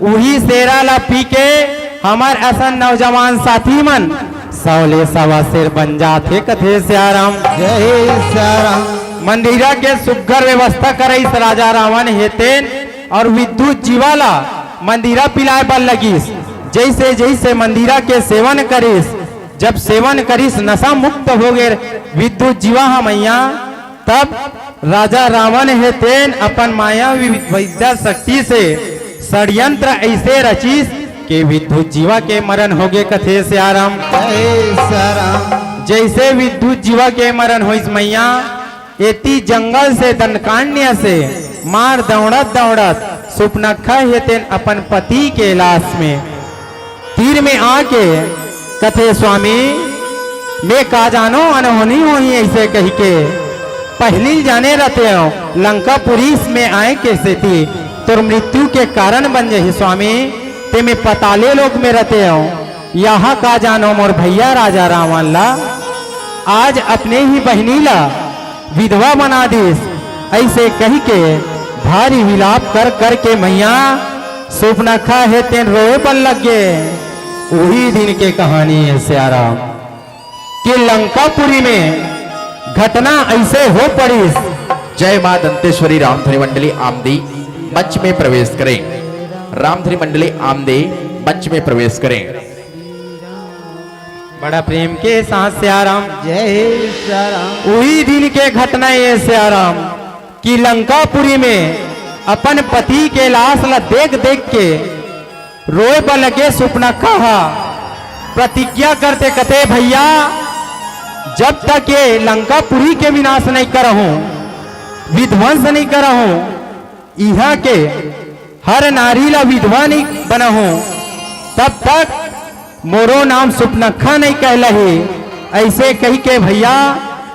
उही सेरा ला पी के हमर असन नौजवान साथी मन सौ ले सवा सेर बन जाथे, कथे सिया राम। जय सिया राम। मंदिरा के सुग्घर व्यवस्था करइस राजा रावण हे तेन, और विद्युत जीवा ला मंदिरा पिलाए बर लगिस। जैसे जैसे मंदिरा के सेवन करिस, जब सेवन करिस, नशा मुक्त हो गे विद्युत जीवा ह मैया, तब राजा रावण हे तेन अपन मायावी विद्या शक्ति से षड्यंत्र ऐसे रचिस कि विद्युत जीवा के मरण होगे, कथे सिया राम। जय सिया राम। जैसे विद्युत जीवा के मरण होइस मैया, एती जंगल से दंडकारण्य से मार दौड़त दौड़त सुपनखा हे तेन अपन पति के लाश में तीर में आके कथे, स्वामी, मैं का जानो अनहोनी होही ऐसे कहिके। पहिली जाने रहते हो लंकापुरी में आए के सेती तोर मृत्यु के कारण बन जाही स्वामी, ते मैं पताले लोक में रहते हो। यहाँ का जानो मोर भैया राजा रावण ला, आज अपने ही बहिनी ला विधवा बना दिस, ऐसे कहिके भारी विलाप कर करके मैया सुपनखा हे तेन रोए बर लग गे। उही दिन के कहानी हे सिया राम कि लंकापुरी में घटना ऐसे हो पड़िस। जय माँ दंतेश्वरी रामधुनी मंडली आमदी मंच में प्रवेश करें। रामधुनी मंडली आमदी मंच में प्रवेश करें। बड़ा प्रेम के साथ सिया राम। जय सिया राम। उही दिन के घटना ये सिया राम कि लंकापुरी में अपन पति के लाश ला देख देख के रोए बर लगे सुपनखा हा। प्रतिज्ञा करथे कथे, भैया, जब तक ये लंकापुरी के विनाश नहीं करहूं, विध्वंस नहीं करहूं, इहां के हर नारी ला विधवा नहीं बनाहूं, तब तक मोरो नाम सुपनखा नहीं कहलाही। ऐसे कहिके भैया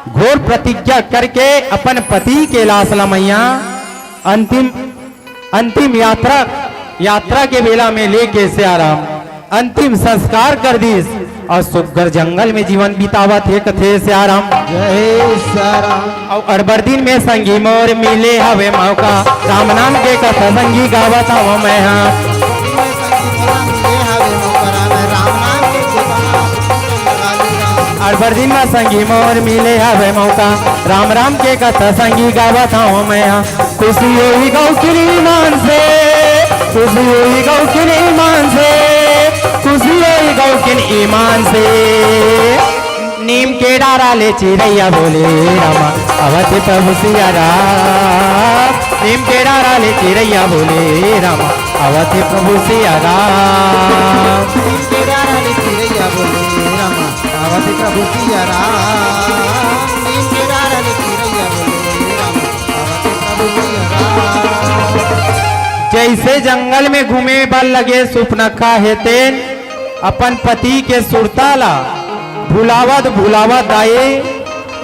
घोर प्रतिज्ञा करके अपन पति के लाश ला मैया अंतिम, अंतिम यात्रा, यात्रा के बेला में लेके सिया राम अंतिम संस्कार कर दिस और सुग्घर जंगल में जीवन बितावत हे कथे सिया राम। जय सिया राम। अउ अड़बड़ दिन में संगी मोर मिले हवे मौका, राम नाम के कथा संगी गावत हवं मैं हा। अरबर दिन म संगी मोर मिले हवे मौका, राम राम के कथा संगी गावत हवं मैं हा। खुशी होई गौ किन ईमान से, खुशी होई गौ किन ईमान से, खुशी होई गौ किन ईमान से। नीम के डारा ले चिरैया बोले रामा, आवत हे प्रभु सिया राम। नीम के डारा ले चिरैया बोले रामा, आवत हे प्रभु सिया राम। नीम के डारा ले चिरैया बोले रामा, आवत हे प्रभु सिया राम। नीम के डारा ले चिरैया बोले रामा, आवत हे प्रभु सिया राम। जइसे जंगल में घूमे बर लगे सुपनखा हे तेन अपन पति के सुरता ला भुलावत भुलावत दाई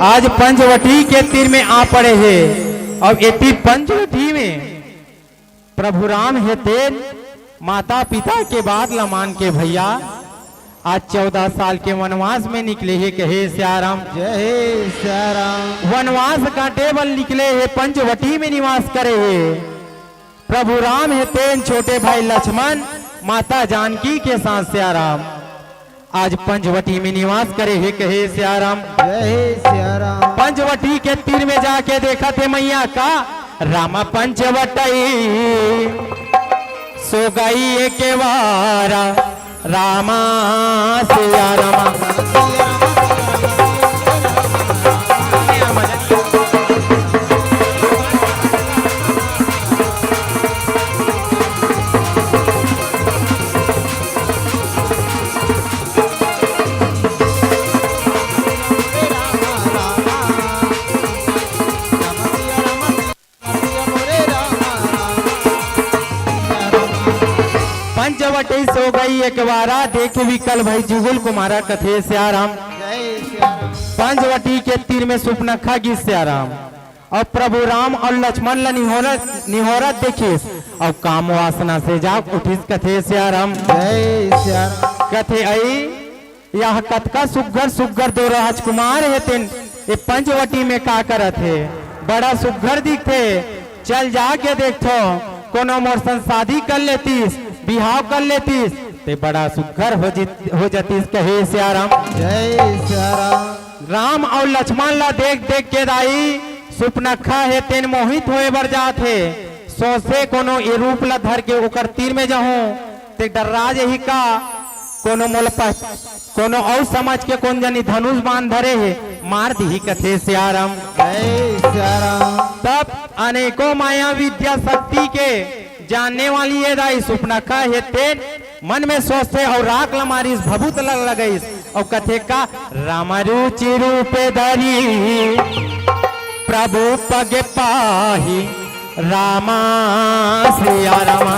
आज पंचवटी के तीर में आ पड़े हे। अउ एती पंचवटी में प्रभु राम हे तेन माता पिता के बात ला मान के भैया आज चौदह साल के वनवास में निकले हे कहे सियाराम। जय हे सियाराम। वनवास काटे बर निकले हे, पंचवटी में निवास करे हे। प्रभु राम हे तेन छोटे भाई लक्ष्मण माता जानकी के साथ सियाराम आज पंचवटी में निवास करे हे कहे सियाराम। जय हे सियाराम। पंचवटी के तीर में जाके देखत हे मैया का रामा पंचवटी सो गई एक बारा रामा सिया रामा। पंचवटी सो गई एक बारा, देख विकल भई जुगुल कुमारा कथे सियाराम। पंचवटी के तीर में सुपनखा गिस सियाराम। अउ प्रभु राम अउ लक्ष्मण ला निहोरत निहोरत देखिस अउ काम वासना से जाग उठिस कथे सियाराम। जय सियाराम। कथे अई यह कतका सुग्घर सुग्घर दो राजकुमार हे तेन ए पंचवटी में का करत हे? बड़ा सुग्घर दिखथे। चल जाके देखथो, कोनो मोर संग शादी कर लेतिस, बिहाव कर लेतिस, ते बड़ा सुग्घर हो जित-, हो जतिस कहे सियाराम। जय सियाराम। राम अउ लक्ष्मण ला देख देख के दाई सुपनखा हे तेन मोहित होए बर जात हे। सोचे कोनो ए रूप ला धर के ओकर तीर में जाहूं, ते डर्रा जही का? कोनो मोला पह-, कोनो अउ समझ के कोन जनी धनुष बाण धरे हे, मार दिही कथे सियाराम। जय सियाराम। तब अनेकों माया विद्या शक्ति के जानने वाली ये दाई सुपनखा हे तेन मन में सोचथे अउ राख ल मारिस, भभूत ल लगइस अउ कथे का, राम रुचि रूप धरी प्रभु पग पाही। रामा सिया रामा।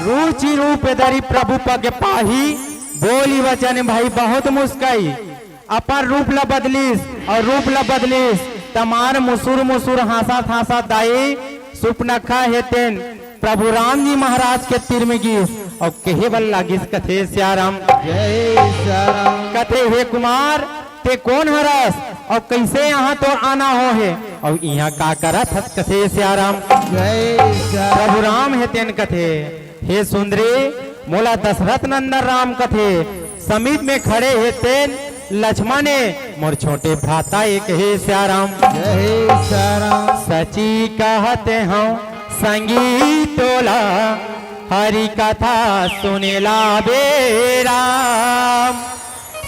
रुचि रूप धरी प्रभु पग पाही। बोली वचन भाई बहुत मुस्काई, अपन रूप ला बदलिस अउ रूप ला बदलिस, तमार मुसुर मुसुर हाँसत हाँसत दाई सुपनखा हे तेन प्रभु राम जी महाराज के तीर में गिस अउ कहे बर लागिस कथे सियाराम। जय सियाराम। कथे हे कुमार, ते कोन हरस अउ कइसे यहाँ तोर आना हो हे अउ इहाँ का करत हस कथे सियाराम। जय सियाराम। प्रभु राम हे तेन कथे, हे सुंदरी, मोला दशरथ नंदन राम कथे, समीप में खड़े हे तेन लक्ष्मण ए, मोर छोटे भ्राता ए कहे सियाराम। जय सियाराम। सची कहत हौं संगी तोला, हरि कथा सुनेला बेराम।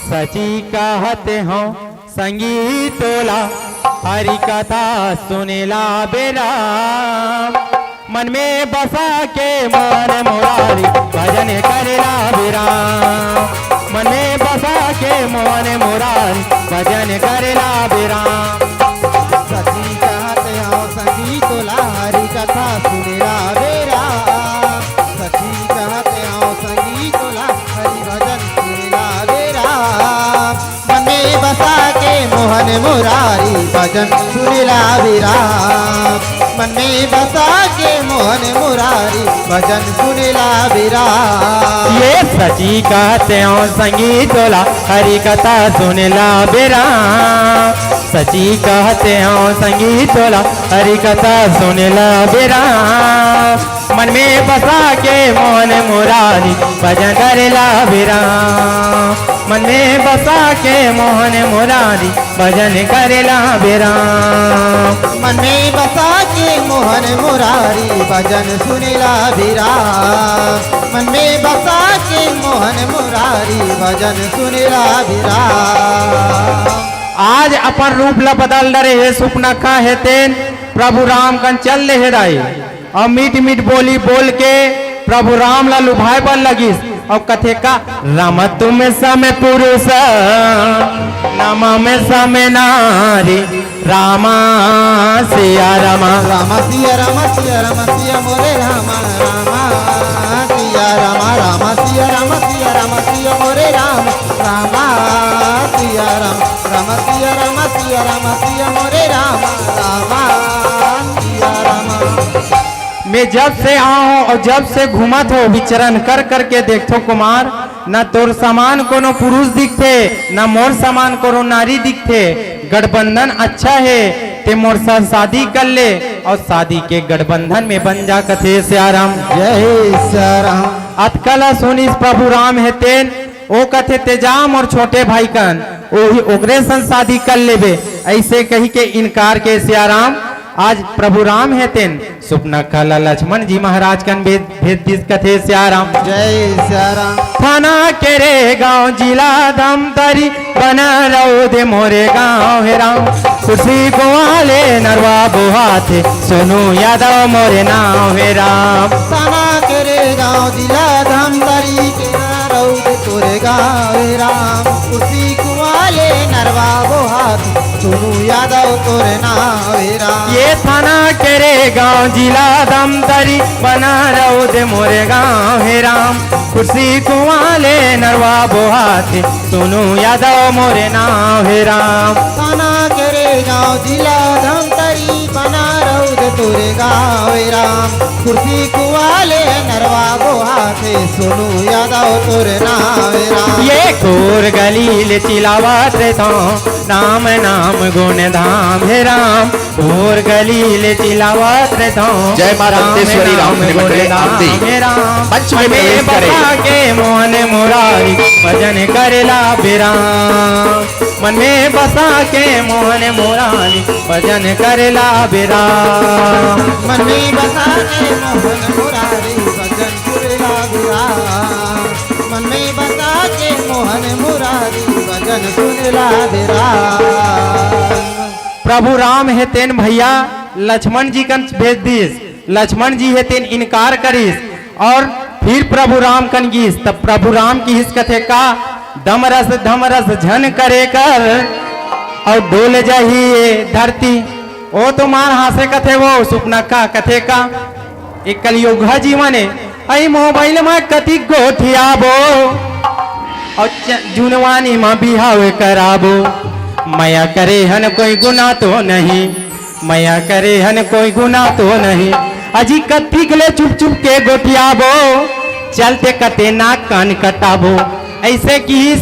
सची कहत हौं संगी तोला, हरि कथा सुनेला बेराम। मन में बसा के मोहन मुरारी, भजन करेला बेराम। मन में बसा के मोहन मुरारी, भजन करेला बेराम। सची कहत हौं संगी तोला, हरि कथा सुनेला बेराम। सची कहत हौं संगी तोला, हरि भजन सुनेला बेराम। मन में बसा के मोहन मुरारी, भजन सुने ला विराम। मन में बसा के मोहन मुरारी भजन सुने ला विराम। ये सची कहते हो संगी तोला हरि कथा सुने ला विराम। सची कहते हो संगी तोला हरि कथा सुने ला विराम। मन में बसा के मोहन मुरारी भजन करे ला विराम। मन में बसा के मोहन मुरारी भजन करे ला विराम। मन में बसा के मोहन मुरारी भजन सुने ला विराम। मन में बसा के मोहन मुरारी भजन सुने ला विराम। आज अपन रूप ला बदल डरे हे सुपनखा हे तेन प्रभु राम कन चल ले हे दाई। अउ मीठ मीठ बोली बोल के प्रभु राम ला लुभाए बर लगिस। अउ कथे का, राम तुम सम पुरुष, नाम में सम नारी, रामा सिया रामा। रामा सिया रामा सिया रामा सिया मोरे रामा, रामा सिया रामा, रामा सिया रामा सिया रामा सिया मोरे रामा, रामा सिया रामा, रामा सिया रामा सिया रामा सिया मोरे रामा, रामा सिया रामा। मैं जब से आया हूँ और जब से घूमत हो, विचरण कर करके देखथो कुमार, न तोर समान कोनो पुरुष दिखथे, न मोर समान कोनो नारी दिखथे। गठबंधन अच्छा हे, ते मोर साथ शादी कर ले और शादी के गठबंधन में बन जा, कथे सियाराम। जय सियाराम। अतका ला सुनिस प्रभु राम हे तेन, ओ कथे, "ते जा मोर छोटे भाई कन, ओही ओकरे संग शादी कर लेबे।" ऐसे कही के इनकार के सियाराम। आज प्रभु राम हे तेन सुपनखा ला लक्ष्मण जी महाराज कन भेज, भेज दिस, कथे सियाराम। जय सियाराम। थाना केरे गांव, जिला धमतरी, बना रहो दे मोरे गांव हे राम। कुर्सी कुआले नरवा बोहाथे, सोनू यादव मोरे नाव हे राम। थाना केरे गांव, जिला धमतरी, बना रहो दे तोरे गांव हे राम। कुर्सी कुआले नरवा बोहाथे, सोनू यादव तोरे नाव हे राम। ये थाना केरे गांव, जिला धमतरी, बना रहो दे मोरे गांव हे राम। कुर्सी कुआले नरवा बोहाथे, सोनू यादव मोरे नाव हे राम। थाना केरे गांव, जिला धमतरी, बना रहो दे तोरे गांव हे राम। कुर्सी कुआले नरवा बोहाथे, सोनू यादव तोरे नाव हे राम। ये कोर गली ले चिलावत रेथों, राम नाम गुण धाम हे राम। कोर गली ले चिलावत रेथों, जय मां राम दंतेश्वरी, राम नाम मंडल गुण धाम आरती। हे राम। मंच में मन में प्रवेश करें। बसा के मोहन मुरारी, भजन करेला विराम। मन में बसा के मोहन मुरारी, भजन करेला विराम। मन में बसा के मोहन मुरारी, भजन करेला विराम। मन में बसा के मोहन मुरारी, भजन सुनेला विराम। प्रभु राम हे तेन भैया लक्ष्मण जी कन भेज दिस। लक्ष्मण जी हे तेन इनकार करिस और फिर प्रभु राम कन गिस। तब प्रभु राम किहिस, कथे का, दम रस धम रस झन करे कर, अउ डोल जाही ये धरती। ओ तो मार हांसे कथे वो सुपनखा, कथे का, ए कलयुग ह जीवन ए, अई मोबाइल म कतिक गोठियाबो, अउ च-, जुनवानी म बिहाव कराबो। मया करे हन कोई गुनाह तो नहीं, मया करे हन कोई गुनाह तो नहीं, अजी कतिक ले चुप चुप के गोठियाबो, चलते कते नाक कान कटाबो। ऐसे किहिस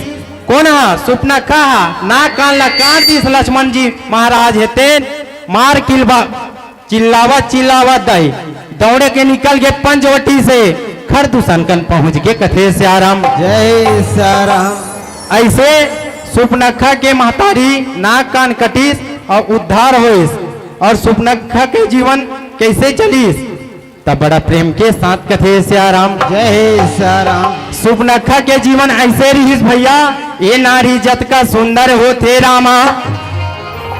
कोन ह? सुपनखा ह। नाक कान ला काट दिस लक्ष्मण जी महाराज हे तेन, मार किलबा चिल्लावत चिल्लावत दाई दौड़े के निकल गे पंचवटी से, खरदूषण कन पहुंच गे, कथे सियाराम। जय सियाराम। ऐसे सुपनखा के महतारी नाक कान कटिस अउ उद्धार होइस, अउ सुपनखा के जीवन कैसे चलिस, त बड़ा प्रेम के साथ कथे सियाराम। जय सियाराम। सुपनखा के जीवन ऐसे रिहिस भैया, ए नारी जतका सुंदर होथे रामा,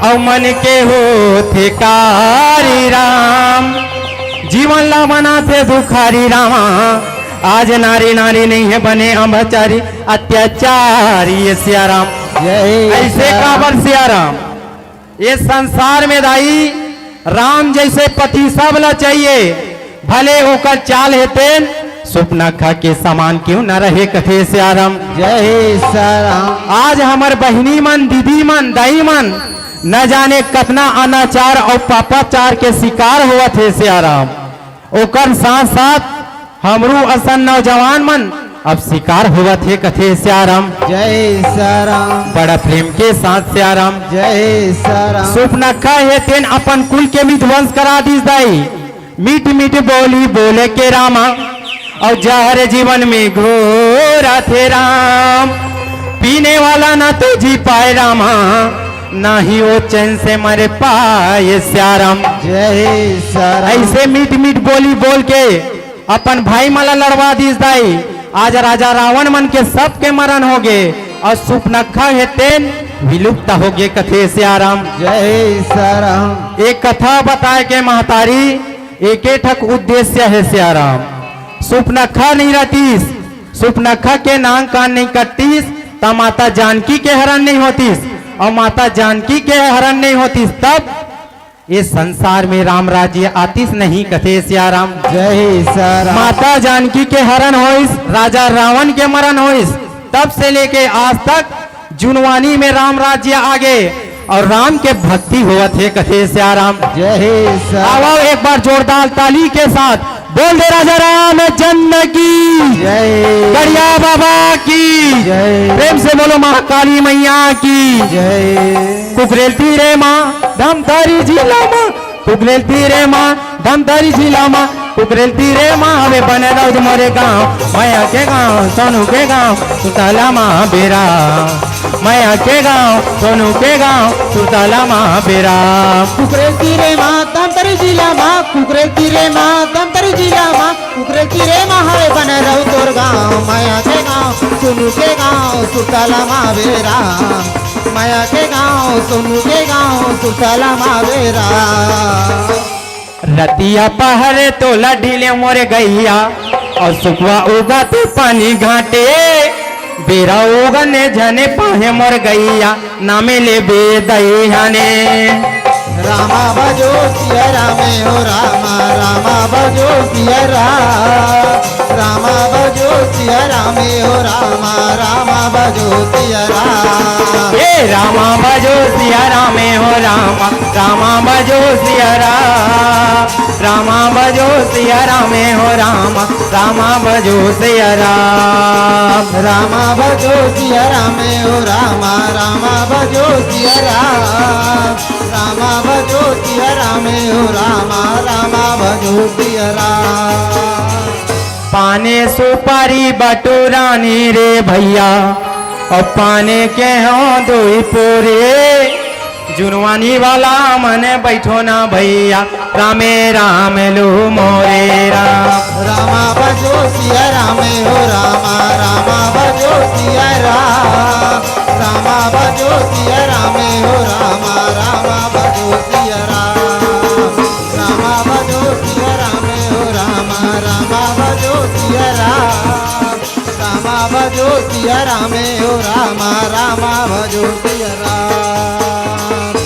अउ मन के होथे कारी राम, जीवन ला बनाथे दुखारी रामा। आज नारी नारी नइ हे बने अम्भचारी, अत्याचारी ये सियाराम। जय ऐसे सियाराम। काबर सियाराम? ये संसार में दाई राम जैसे पति सब ला चाहिए, भले ओकर चाल हे तेन सुपनखा के समान क्यों न रहे, कथे सियाराम। जय सियाराम। आज हमर बहिनी मन, दीदी मन, दाई मन न जाने कतना अनाचार अउ पापाचार के शिकार होवत हे सियाराम। ओकर साथ साथ हमरू असन नौजवान मन अब शिकार होवत हे कथे सियाराम। जय सियाराम। बड़ा प्रेम के साथ सियाराम। जय सियाराम। सुपनखा हे तेन अपन कुल के भी ध्वंस करा दिस दाई। मीठ मीठ बोली बोले के रामा, अउ जहर जीवन में घोरा थे राम। पीने वाला ना तो जी पाए रामा, ना ही वो चैन से मर पाए सियाराम। जय सियाराम। ऐसे मीठ मीठ बोली बोल के अपन भाई मन ला लड़वा दिस दाई। आज राजा रावण मन के सबके मरण होगे अउ सुपनखा हे तेन विलुप्त होगे कथे सियाराम। जय सियाराम। एक कथा बताए के महतारी एके ठक उद्देश्य हे सियाराम। सुपनखा नहीं रहतीस, सुपनखा के नांग कान नहीं कटतीस, त माता जानकी के हरण नहीं होतीस, अउ माता जानकी के हरण नहीं होतीस, तब ये संसार में राम राज्य आतिस नहीं कथे सियाराम। जय सियाराम। माता जानकी के हरण होइस, राजा रावण के मरण होइस, तब से लेके आज तक जुनवानी में राम राज्य आगे अउ राम के भक्ति होवत हे कथे सियाराम। जय सियाराम। आवव एक बार जोरदार ताली के साथ बोल दे राजा रामचंद्र की जय। गड़िया बाबा की जय। प्रेम से बोलो महाकाली मैया की जय। कुकरेल तीरे माँ धमतरी जिला माँ, कुकरेल तीरे माँ धमतरी जिला माँ, कुकरेल तीरे माँ हवे बने रौद मोरे गाँव, मैया के गाँव, सोनू के गाँव, सुतला माँ बेरा। मैया के गाँव, सोनू के गाँव, सुतला माँ बेरा। कुकरेल तीरे माँ धमतरी जिला माँ, कुकरेल तीरे माँ धमतरी जिला माँ, कुकरेल तीरे माँ हवे बने रौद तोर गाँव, मैया के गाँव, सोनू के गाँव, सुतला माँ बेरा। मैया के गाँव, सोनू के गाँव, सुतला माँ बेरा। रतिया पहरे तोला ढीले मोरे गैया, अउ सुखवा उगा ते पानी घाटे। बेरा उगने झने पाहे मोर गैया, नामे लेबे दइहाने। रामा भजो सिया रामे हो रामा, रामा भजो सिया राम। रामा भजो सिया रामे हो रामा, रामा भजो सिया राम। हे रामा भजो सिया रामे हो रामा, रामा भजो सिया राम। रामा भजो सिया रामे हो रामा, रामा भजो सिया राम। रामा भजो सिया रामे हो रामा, रामा भजो सिया राम। रामा भजो सिया रामे हो रामा, रामा भजो सिया राम। पाने सुपारी बटोरानी रे भैया, अउ पाने के हों दोई पोरे। जुनवानी वाला मन बैठो ना भैया, रामे राम लो मोरे राम। रामा भजो सिया रामे हो रामा, रामा भजो सिया राम। रामा भजो सिया रामे हो रामा, रामा भजो सिया राम। रामा भजो सिया रामे हो रामा, रामा भजो सिया राम। रामा भजो सिया रामे हो रामा, रामा भजो सिया राम।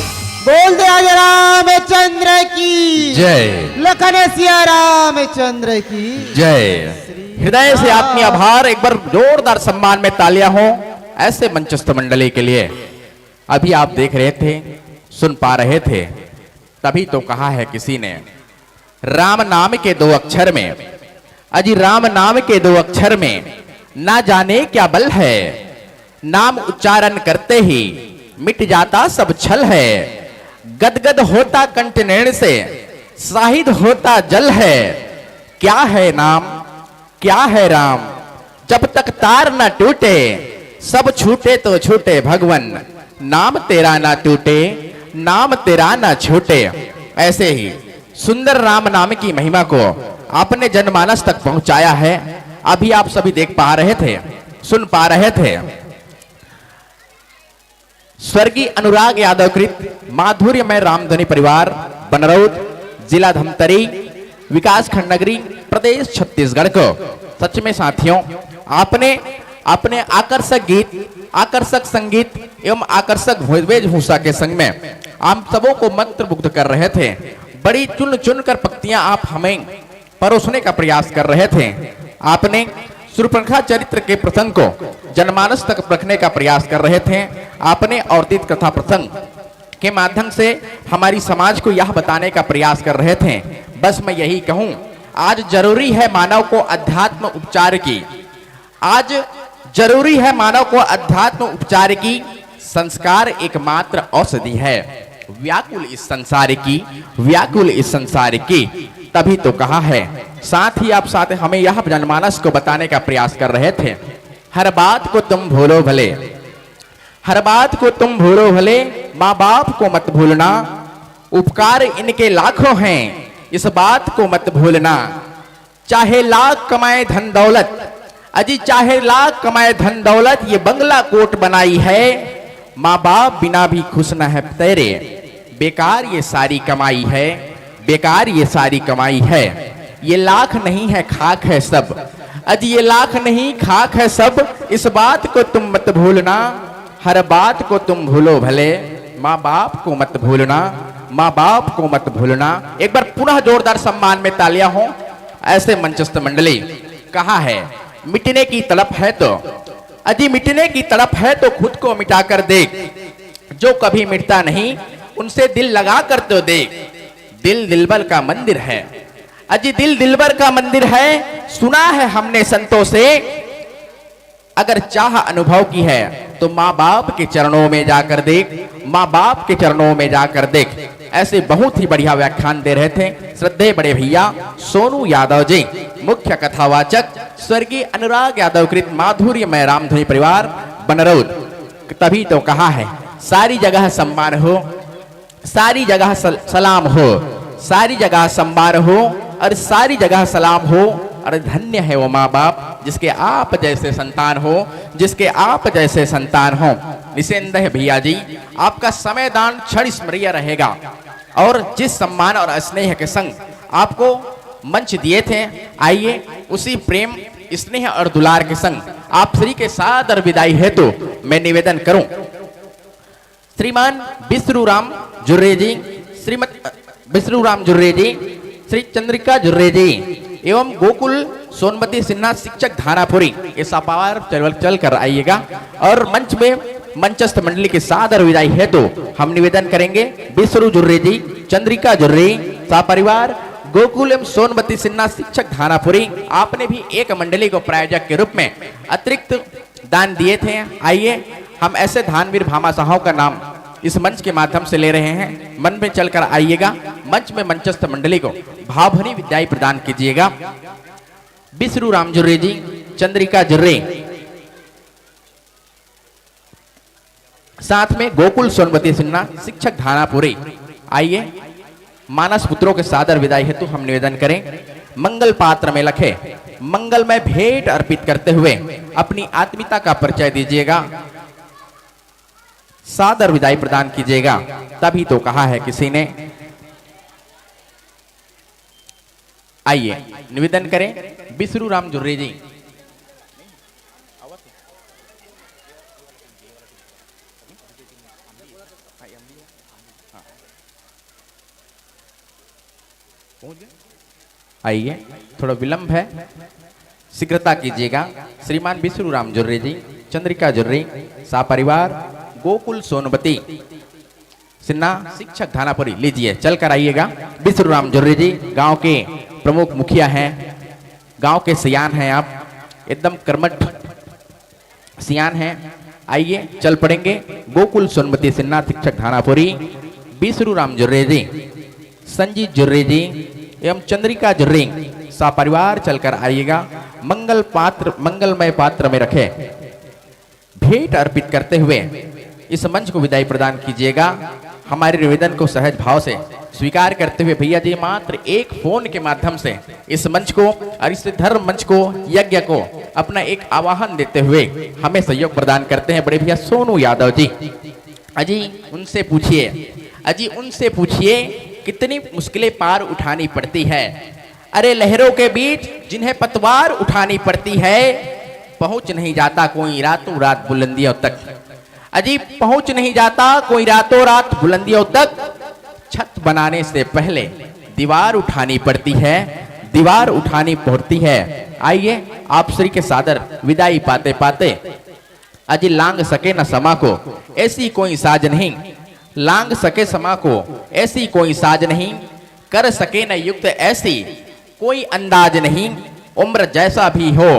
बोल दे आज रामचंद्र की जय। लखन सिया रामचंद्र की जय। हृदय से आत्मीय आभार। एक बार जोरदार सम्मान में तालियां हो ऐसे मंचस्थ मंडली के लिए। अभी आप देख रहे थे, सुन पा रहे थे, तभी तो कहा है किसी ने, राम नाम के दो अक्षर में, अजी राम नाम के दो अक्षर में ना जाने क्या बल है। नाम उच्चारण करते ही मिट जाता सब छल है। गदगद होता कंठ नैन से, साहिद होता जल है। क्या है नाम, क्या है राम, जब तक तार न टूटे, सब छूटे तो छूटे भगवन, नाम तेरा ना टूटे, नाम तेरा ना छूटे। ऐसे ही सुंदर राम नाम की महिमा को आपने जनमानस तक पहुंचाया है। अभी आप सभी देख पा रहे थे, सुन पा रहे थे। स्वर्गीय अनुराग यादव कृत माधुर्यमय रामधुनी परिवार, बनरौद, जिला धमतरी, विकासखंड नगरी, प्रदेश छत्तीसगढ़ को। सच में साथियों, आपने अपने आकर्षक गीत, आकर्षक संगीत एवं आकर्षक वेशभूषा के संग में हम सबों को मंत्रमुग्ध कर रहे थे। बड़ी चुन चुन कर पंक्तियां आप हमें परोसने का प्रयास कर रहे थे। आपने सूर्पनखा चरित्र के प्रसंग को जनमानस तक रखने का प्रयास कर रहे थे। आपने अवतीत कथा प्रसंग के माध्यम से हमारी समाज को यह बताने का प्रयास कर रहे थे। बस मैं यही कहूं, आज जरूरी है मानव को अध्यात्म उपचार की, आज जरूरी है मानव को अध्यात्म उपचार की। संस्कार एकमात्र औषधि है, व्याकुल इस संसार की, व्याकुल इस संसार की। तभी तो कहा है, साथ ही आप साथ हमें यह जनमानस को बताने का प्रयास कर रहे थे। हर बात को तुम भूलो भले, हर बात को तुम भूलो भले, माँ बाप को मत भूलना। उपकार इनके लाखों हैं, इस बात को मत भूलना। चाहे लाख कमाए धन दौलत, अजी चाहे लाख कमाए धन दौलत, ये बंगला कोट बनाई है, माँ बाप बिना भी खुश न है तेरे। बेकार ये सारी कमाई है, बेकार ये सारी कमाई है। ये लाख नहीं है, खाक है सब। अजी ये लाख नहीं, खाक है सब, इस बात को तुम मत भूलना। हर बात को तुम भूलो भले, माँ बाप को मत भूलना, माँ बाप को मत भूलना। एक बार पुनः जोरदार सम्मान में तालियां हों ऐसे मंचस्थ मंडली। कहा है, मिटने की तड़प है तो, अजी मिटने की तड़प है तो खुद को मिटा कर देख। जो कभी मिटता नहीं, उनसे दिल लगा कर तो देख। दिल दिलबर का मंदिर है, अजी दिल दिलबर का मंदिर है। सुना है हमने संतों से, अगर चाह अनुभव की है तो माँ बाप के चरणों में जाकर देख, माँ बाप के चरणों में जाकर देख। ऐसे बहुत ही बढ़िया व्याख्यान दे रहे थे श्रद्धेय बड़े भैया सोनू यादव जी, मुख्य कथावाचक स्वर्गीय अनुराग यादव कृत माधुर्यमय रामधुनी परिवार बनरौद। तभी तो कहा है, सारी जगह सम्मान हो, सारी जगह सल-, सलाम हो, सारी जगह संबार हो और सारी जगह सलाम हो। और धन्य है वो माँ बाप जिसके आप जैसे संतान हो, जिसके आप जैसे संतान हो। निसंदेह भैया जी, आपका समय दान क्षण स्मरणीय रहेगा। और जिस सम्मान और स्नेह के संग आपको मंच दिए थे, आइए उसी प्रेम, स्नेह और दुलार के संग आप श्री के सादर विदाई हेतु मैं निवेदन करूं। श्रीमान विष्णुराम जुर्रे जी, श्रीमत विष्णुराम जुर्रे जी, श्री चंद्रिका जुर्रे जी एवं गोकुल सोनमती सिन्हा शिक्षक धानापुरी, ये सपरिवार चल, चल कर आइएगा और मंच में मंचस्थ मंडली के सादर विदाई हेतु हम निवेदन करेंगे। विष्णु जुर्रे जी, चंद्रिका जुर्रे, सपरिवार गोकुल एवं सोनमती सिन्हा शिक्षक धानापुरी, आपने भी एक मंडली को प्रायोजक के रूप में अतिरिक्त दान दिए थे। आइए, हम ऐसे दानवीर भामाशाहों का नाम इस मंच के माध्यम से ले रहे हैं। मन में चलकर आइएगा, मंच में मंचस्थ मंडली को भावभरी विदाई प्रदान कीजिएगा। विष्णु राम जुर्रे जी, चंद्रिका जुर्रे, साथ में गोकुल सोनमती सिन्हा, शिक्षक धानापुरी। आइए, मानस पुत्रों के सादर विदाई हेतु हम निवेदन करें, मंगल पात्र में रखे मंगलमय भेंट अर्पित करते हुए अपनी आत्मीयता का परिचय दीजिएगा, सादर विदाई प्रदान कीजिएगा। तभी तो कहा है किसी ने। आइए, निवेदन करें विष्णु राम जुर्रे जी। आइए, थोड़ा विलंब है, शीघ्रता कीजिएगा। श्रीमान विष्णु राम जुर्रे जी, चंद्रिका जुर्रे, सपरिवार गोकुल सोनमती सिन्हा, शिक्षक धानापुरी, लीजिए, चल कर आइएगा। विष्णु राम जुर्रे जी गांव के प्रमुख मुखिया हैं, गांव के सियान हैं आप, एकदम कर्मठ सियान हैं। आइए, चल पड़ेंगे। गोकुल सोनमती सिन्हा, शिक्षक धानापुरी, विष्णु राम जुर्रे जी, संजीत जुर्रे जी एवं चंद्रिका जुर्रे, सपरिवार चलकर आइएगा। मंगल पात्र, मंगलमय पात्र में रखे भेंट अर्पित करते हुए इस मंच को विदाई प्रदान कीजिएगा। हमारे निवेदन को सहज भाव से स्वीकार करते हुए भैया जी मात्र एक फोन के माध्यम से इस मंच को और इस धर्म मंच को, यज्ञ को अपना एक आवाहन देते हुए हमें सहयोग प्रदान करते हैं बड़े भैया सोनू यादव जी। अजी उनसे पूछिए, अजी उनसे पूछिए कितनी मुश्किलें पार उठानी पड़ती है। अरे लहरों के बीच जिन्हें पतवार उठानी पड़ती है, पहुंच नहीं जाता कोई रातों रात बुलंदियों तक। अजी पहुंच नहीं जाता कोई रातों रात बुलंदियों तक। छत बनाने से पहले दीवार उठानी पड़ती है, दीवार उठानी पड़ती है। आइए आप श्री के सादर विदाई पाते पाते। अजी लांग सके न समा को ऐसी कोई साज नहीं, लांघ सके समा को ऐसी कोई साज नहीं, कर सके न युक्त ऐसी कोई अंदाज नहीं। उम्र जैसा भी हो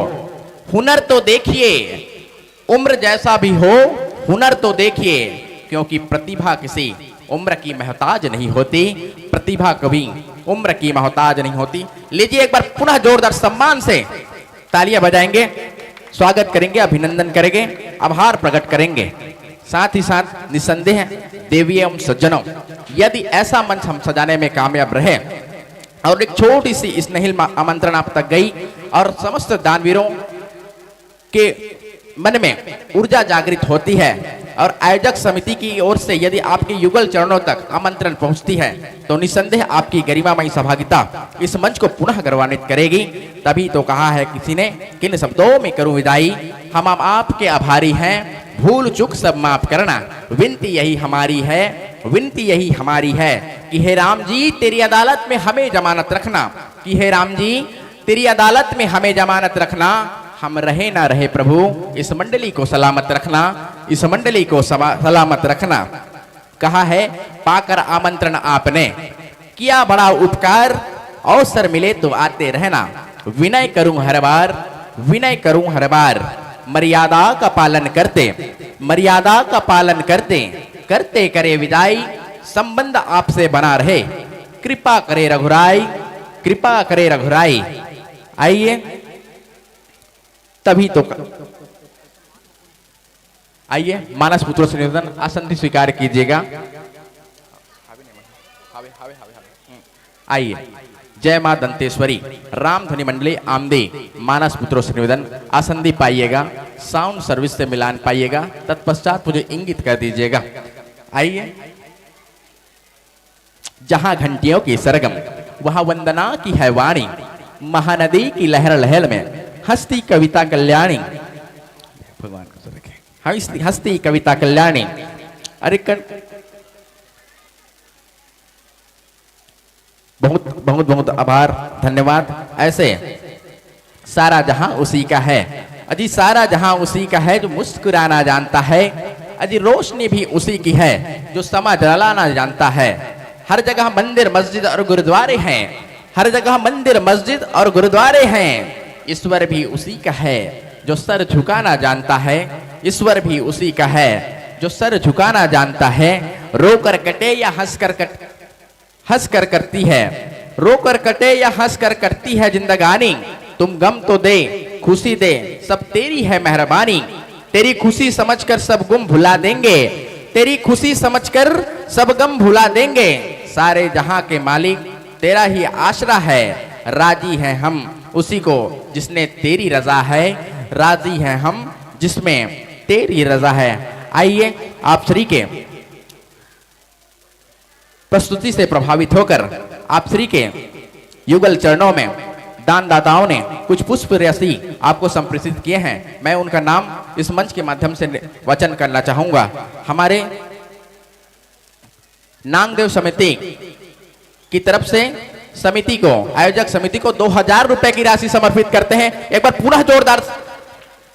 हुनर तो देखिए, उम्र जैसा भी हो हुनर तो देखिए, क्योंकि प्रतिभा किसी उम्र की मोहताज नहीं होती, प्रतिभा कभी उम्र की मोहताज नहीं होती। लीजिए, एक बार पुनः जोरदार सम्मान से तालियां बजाएंगे, स्वागत करेंगे, अभिनंदन करेंगे, आभार प्रकट करेंगे। साथ ही साथ निसंदेह देवी एवं सज्जनों, यदि ऐसा मंच हम सजाने में कामयाब रहे और एक छोटी सी स्नेहिल मा-, आमंत्रण आप तक गई और समस्त दानवीरों के मन में ऊर्जा जागृत होती है और आयोजक समिति की ओर से यदि आपके युगल चरणों तक आमंत्रण पहुंचती है, तो निसंदेह आपकी गरिमामयी सहभागिता इस मंच को पुनः गौरवान्वित करेगी। तभी तो कहा है किसी ने, किन शब्दों में करूं विदाई, हम आप आपके आभारी हैं, भूल चूक सब माफ करना, विनती यही हमारी है, विनती यही हमारी है कि हे राम जी, तेरी अदालत में हमें जमानत रखना, कि हे राम जी, तेरी अदालत में हमें जमानत रखना, हम रहे ना रहे प्रभु, इस मंडली को सलामत रखना, इस मंडली को समा-, सलामत रखना। कहा है, पाकर आमंत्रण आपने, किया बड़ा उपकार, अवसर मिले तो आते रहना। विनय करूं हर बार, विनय करूं हर बार, मर्यादा का पालन करते, मर्यादा का पालन करते, करते करे विदाई, संबंध आपसे बना रहे, कृपा करे रघुराई, कृपा करे रघुराई। आइए, तभी तो क-, आइए, मानस पुत्रों से निवेदन, आसन भी स्वीकार कीजिएगा। आइए, जय मां दंतेश्वरी, रामधुनी मंडली आमदी, मानस पुत्रों से निवेदन, आसन भी पाइएगा, साउंड सर्विस से मिलान पाइएगा, तत्पश्चात मुझे इंगित कर दीजिएगा। आइए, जहां घंटियों की सरगम, वहां वंदना की है वाणी। महानदी की लहर लहर में हस्ती कविता कल्याणी। भगवान को रखे। हस्ती, हस्ती कविता कल्याणी। अरे कण-, बहुत, बहुत, बहुत आभार, धन्यवाद। ऐसे सारा जहां उसी का है। अजी, सारा जहां उसी का है जो मुस्कुराना जानता है। अजी, रोशनी भी उसी की है जो समा जलाना जानता है। हर जगह मंदिर, मस्जिद और गुरुद्वारे हैं, हर जगह मंदिर, मस्जिद और गुरुद्वारे हैं। ईश्वर भी उसी का है जो सर झुकाना जानता है। ईश्वर भी उसी का है जो सर झुकाना जानता है। रोकर कटे या हंसकर कट, हंस कर करती है, रोकर कटे या हंस कर करती है जिंदगानी। तुम गम तो दे, खुशी दे, सब तेरी है मेहरबानी। तेरी खुशी समझकर सब गम भुला देंगे, तेरी खुशी समझकर सब गम भुला देंगे। सारे जहां के मालिक तेरा ही आसरा है, राजी हैं हम उसी को जिसने तेरी रजा है, राजी हैं हम जिसमें तेरी रजा है। आइए, आप श्री के प्रस्तुति से प्रभावित होकर आप श्री के युगल चरणों में दानदाताओं ने कुछ पुष्प राशि आपको संप्रेषित किए हैं। मैं उनका नाम इस मंच के माध्यम से वचन करना चाहूंगा। हमारे नांगदेव समिति की तरफ से समिति को, आयोजक समिति को दो हजार रुपए की राशि समर्पित करते हैं। एक बार पुनः जोरदार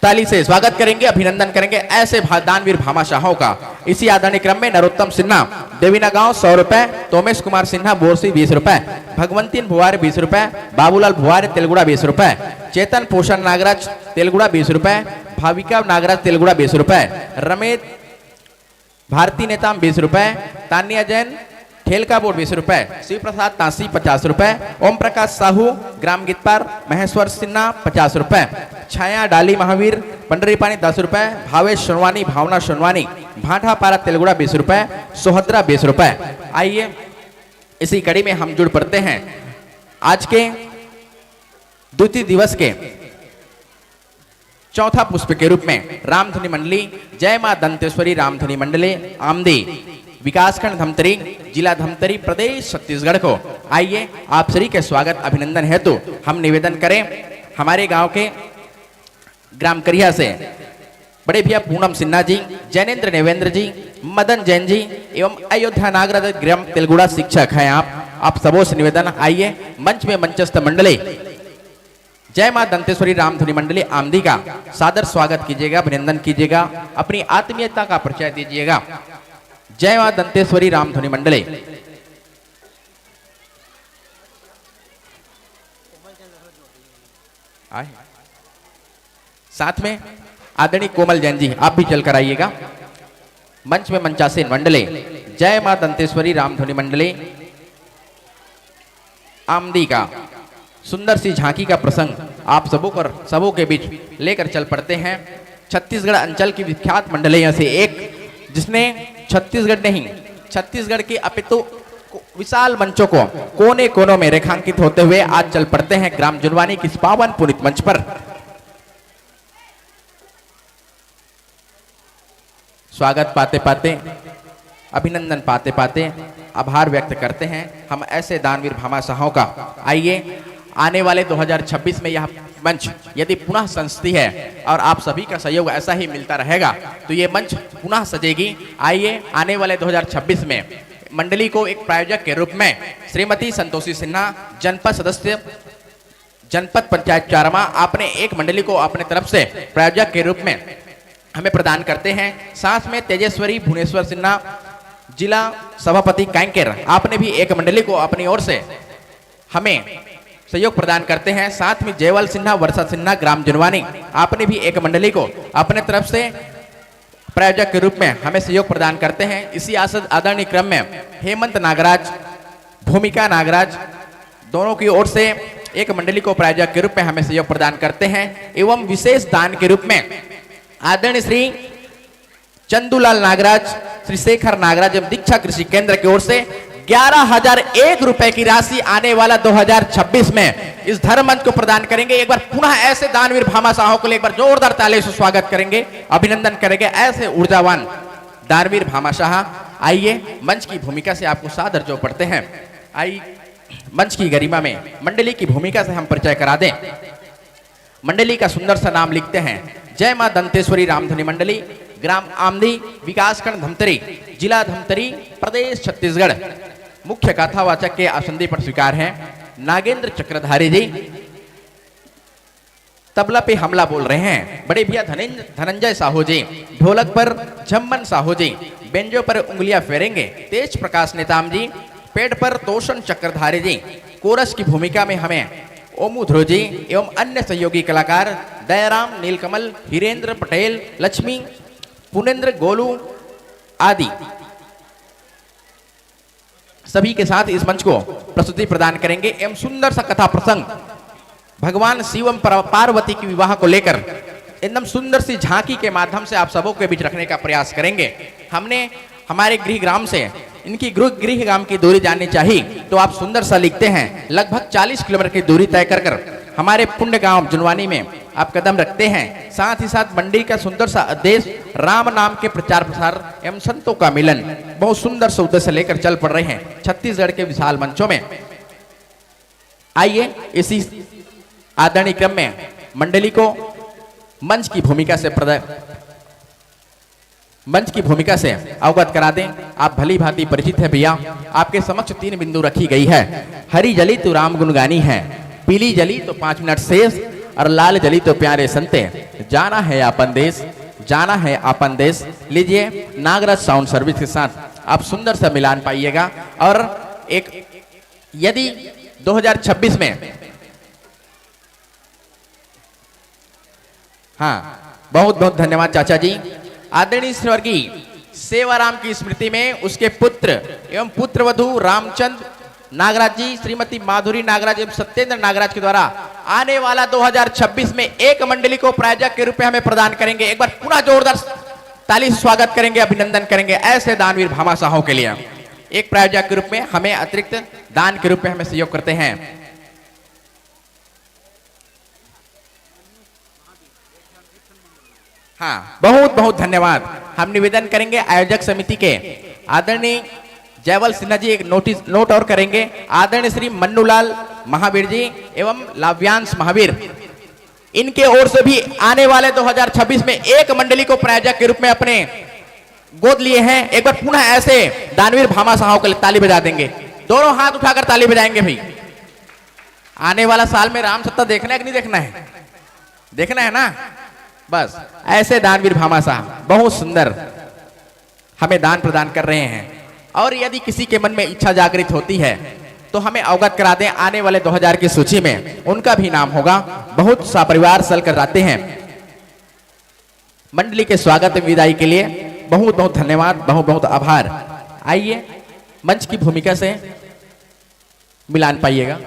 ताली से स्वागत करेंगे, अभिनंदन करेंगे ऐसे भा-, दानवीर भामाशाहों का। इसी आदरणीय क्रम में नरोत्तम सिन्हा, देवीना गांव, सौ रुपए, तोमेश कुमार सिन्हा, बोरसी, बीस रुपए, भगवंतीन भुआर, बीस रुपए, बाबूलाल भुआर, तेलगुड़ा, बीस रुपए, चेतन पोषण नागराज, तेलगुड़ा, बीस रुपए, भाविका नागराज, तेलगुड़ा, बीस रुपए, रमेश भारती नेताम, बीस रुपए, तानिया जैन, ठेलका बोर्ड, बीस रुपए, शिव प्रसाद तांसी, पचास रुपए, ओम प्रकाश साहू, ग्राम गीतपार, महेश्वर सिन्हा, पचास रुपए, छाया डाली महावीर, पंडरीपानी, दस रुपए, भावेश सोनवानी, भावना सोनवानी, भाटापारा तेलगुड़ा, बीस रुपए, सोहद्रा, बीस रुपए। आइए, इसी कड़ी में हम जुड़ पड़ते हैं आज के द्वितीय दिवस के चौथा पुष्प के रूप में रामधुनी मंडली, जय मां दंतेश्वरी रामधुनी मंडली, आमदी, विकासखंड धमतरी, जिला धमतरी, प्रदेश छत्तीसगढ़ को। आइए, आप सभी के स्वागत अभिनंदन हेतु हम निवेदन करें, हमारे गांव के ग्राम करिया से बड़े भैया पूनम सिन्हा जी, जैनेंद्र नेवेंद्र जी, मदन जैन जी एवं अयोध्या नागराज, ग्राम तेलगुड़ा शिक्षक हैं आप। आप सबों से निवेदन, आइए मंच में मंचस्थ मंडली जय मां दंतेश्वरी रामधुनी मंडली आमदी का सादर स्वागत कीजिएगा, अभिनंदन कीजिएगा, अपनी आत्मीयता का परिचय दीजिएगा। जय मां दंतेश्वरी रामधुनी मंडली। आए। साथ में आदरणीय कोमल जैन जी, आप भी चलकर आइएगा मंच में। मंचासीन मंडली, जय मां दंतेश्वरी रामधुनी मंडली आमदी का सुंदर सी झांकी का प्रसंग आप सबों कर, सबों के बीच लेकर चल पड़ते हैं। छत्तीसगढ़ अंचल की विख्यात मंडलियों से एक, जिसने छत्तीसगढ़ नहीं, छत्तीसगढ़ की अपितु को-, विशाल मंचों को कोने कोनों में रेखांकित होते हुए आज चल पड़ते हैं ग्राम जुनवानी के इस पावन पुनीत मंच पर। स्वागत पाते पाते, अभिनंदन पाते पाते आभार व्यक्त करते हैं हम ऐसे दानवीर भामाशाहों का। आइए, आने वाले दो हज़ार छब्बीस में यह मंच यदि पुनः संस्थित है और आप सभी का सहयोग ऐसा ही मिलता रहेगा, तो ये मंच पुनः सजेगी। आइए, आने वाले दो हज़ार छब्बीस में मंडली को एक प्रायोजक के रूप में श्रीमती संतोषी सिन्हा, जनपद सदस्य, जनपद पंचायत चारामा, आपने एक मंडली को अपने तरफ से प्रायोजक के रूप में हमें प्रदान करते हैं। साथ में तेजेश्वरी भुवनेश्वर सिन्हा, जिला सभापति कांकेर, आपने भी एक मंडली को अपनी ओर से हमें सहयोग प्रदान करते हैं। साथ में जयवल सिन्हा, वर्षा सिन्हा, ग्राम जुनवानी, आपने भी एक मंडली को अपने तरफ से प्रायोजक के रूप में हमें सहयोग प्रदान करते हैं। इसी आस-, आदरणीय क्रम में हेमंत नागराज, भूमिका नागराज, दोनों की ओर से एक मंडली को प्रायोजक के रूप में हमें सहयोग प्रदान करते हैं एवं विशेष दान के रूप में आदरणीय श्री चंदूलाल नागराज, श्री शेखर नागराज एवं दीक्षा कृषि केंद्र की ओर से ग्यारह हज़ार एक रुपए की राशि आने वाला दो हज़ार छब्बीस में इस धर्म मंच को प्रदान करेंगे। एक बार पुनः ऐसे दानवीर भामाशाहों के लिए एक बार जोरदार ताली से स्वागत करेंगे, अभिनंदन करेंगे। ऐसे ऊर्जावान दानवीर भामाशाह, आइए मंच की भूमिका से आपको सादर जो पढ़ते हैं। आई मंच की गरिमा में मंडली की भूमिका से हम परिचय करा दें। मंडली का सुंदर सा नाम लिखते हैं, जय मां दंतेश्वरी रामधुनी मंडली, ग्राम आमदी, विकासखंड धमतरी, जिला धमतरी, प्रदेश छत्तीसगढ़। मुख्य गाथावाचक के आसंदी पर स्वीकार है नागेंद्र चक्रधारी जी। तबला पे हमला बोल रहे हैं बड़े भैया धनेंज-, धनंजय साहू जी, ढोलक पर झम्मन साहू जी, बेंजो पर उंगलियां फेरेंगे तेज प्रकाश नेताम जी, पेड पर तोषण चक्रधारी जी, कोरस की भूमिका में हमें ओमू ध्रुव जी एवं अन्य सहयोगी कलाकार दयाराम, नीलकमल, हिरेंद्र पटेल, लक्ष्मी, पुनेंद्र, गोलू आदि सभी के साथ इस मंच को प्रस्तुति प्रदान करेंगे एवं सुंदर सा कथा प्रसंग भगवान शिवम पर-, पार्वती की विवाह को लेकर एकदम सुंदर सी झांकी के माध्यम से आप सबों के बीच रखने का प्रयास करेंगे। हमने हमारे गृह ग्राम से इनकी गृह, गृह ग्राम की दूरी जाननी चाहिए, तो आप सुंदर सा लिखते हैं, लगभग चालीस किलोमीटर की दूरी तय कर कर हमारे पुण्य गांव जुनवानी में आप कदम रखते हैं। साथ ही साथ मंडी का सुंदर सा उद्देश्य राम नाम के प्रचार प्रसार एवं संतों का मिलन, बहुत सुंदर सा उद्देश्य लेकर चल पड़ रहे हैं छत्तीसगढ़ के विशाल मंचों में। आइए, इसी आदरणीय क्रम में मंडली को मंच की भूमिका से प्रदा-, मंच की भूमिका से अवगत करा दें। आप भली भांति परिचित है भैया, आपके समक्ष तीन बिंदु रखी गई है। हरी जली तो राम गुण गानी है, पीली जली तो पाँच मिनट शेष, और लाल जली तो प्यारे संते, जाना है आपन देश, जाना है आपन देश। लीजिए, नागराज साउंड सर्विस के साथ आप सुंदर सा मिलान पाइएगा। और एक, यदि दो हज़ार छब्बीस में, हाँ, बहुत बहुत धन्यवाद चाचा जी। आदरणीय स्वर्गीय सेवाराम की स्मृति में उसके पुत्र एवं पुत्र वधु रामचंद्र नागराज जी, श्रीमती माधुरी नागराज एवं सत्येंद्र नागराज के द्वारा आने वाला दो हज़ार छब्बीस में एक मंडली को प्रायोजक के रूप में हमें प्रदान करेंगे। एक बार पुनः जोरदार ताली से स्वागत करेंगे, अभिनंदन करेंगे ऐसे दानवीर भामाशाहों के लिए। एक प्रायोजक के रूप में हमें अतिरिक्त दान के रूप में हमें सहयोग करते हैं। हाँ, बहुत बहुत धन्यवाद। हम निवेदन करेंगे आयोजक समिति के आदरणीय जयवल सिन्हा जी एक नोटिस, नोट और करेंगे। आदरणीय श्री मन्नूलाल महावीर जी एवं लाव्यांश महावीर, इनके ओर से भी आने वाले दो हज़ार छब्बीस में एक मंडली को प्रायोजक के रूप में अपने गोद लिए हैं। एक बार पुनः ऐसे दानवीर भामाशाहों के लिए ताली बजा देंगे, दोनों हाथ उठाकर ताली बजाएंगे भाई। आने वाला साल में राम सत्ता देखना है कि नहीं देखना है? देखना है ना? बस ऐसे दानवीर भामाशाह, बहुत सुंदर। हमें दान प्रदान कर रहे हैं। और यदि किसी के मन में इच्छा जागृत होती है तो हमें अवगत करा दें, आने वाले दो हज़ार की सूची में उनका भी नाम होगा। बहुत सा परिवार चल कर आते हैं। मंडली के स्वागत एवं विदाई के लिए बहुत बहुत धन्यवाद, बहुत बहुत आभार। आइए, मंच की भूमिका से मिलान पाइएगा।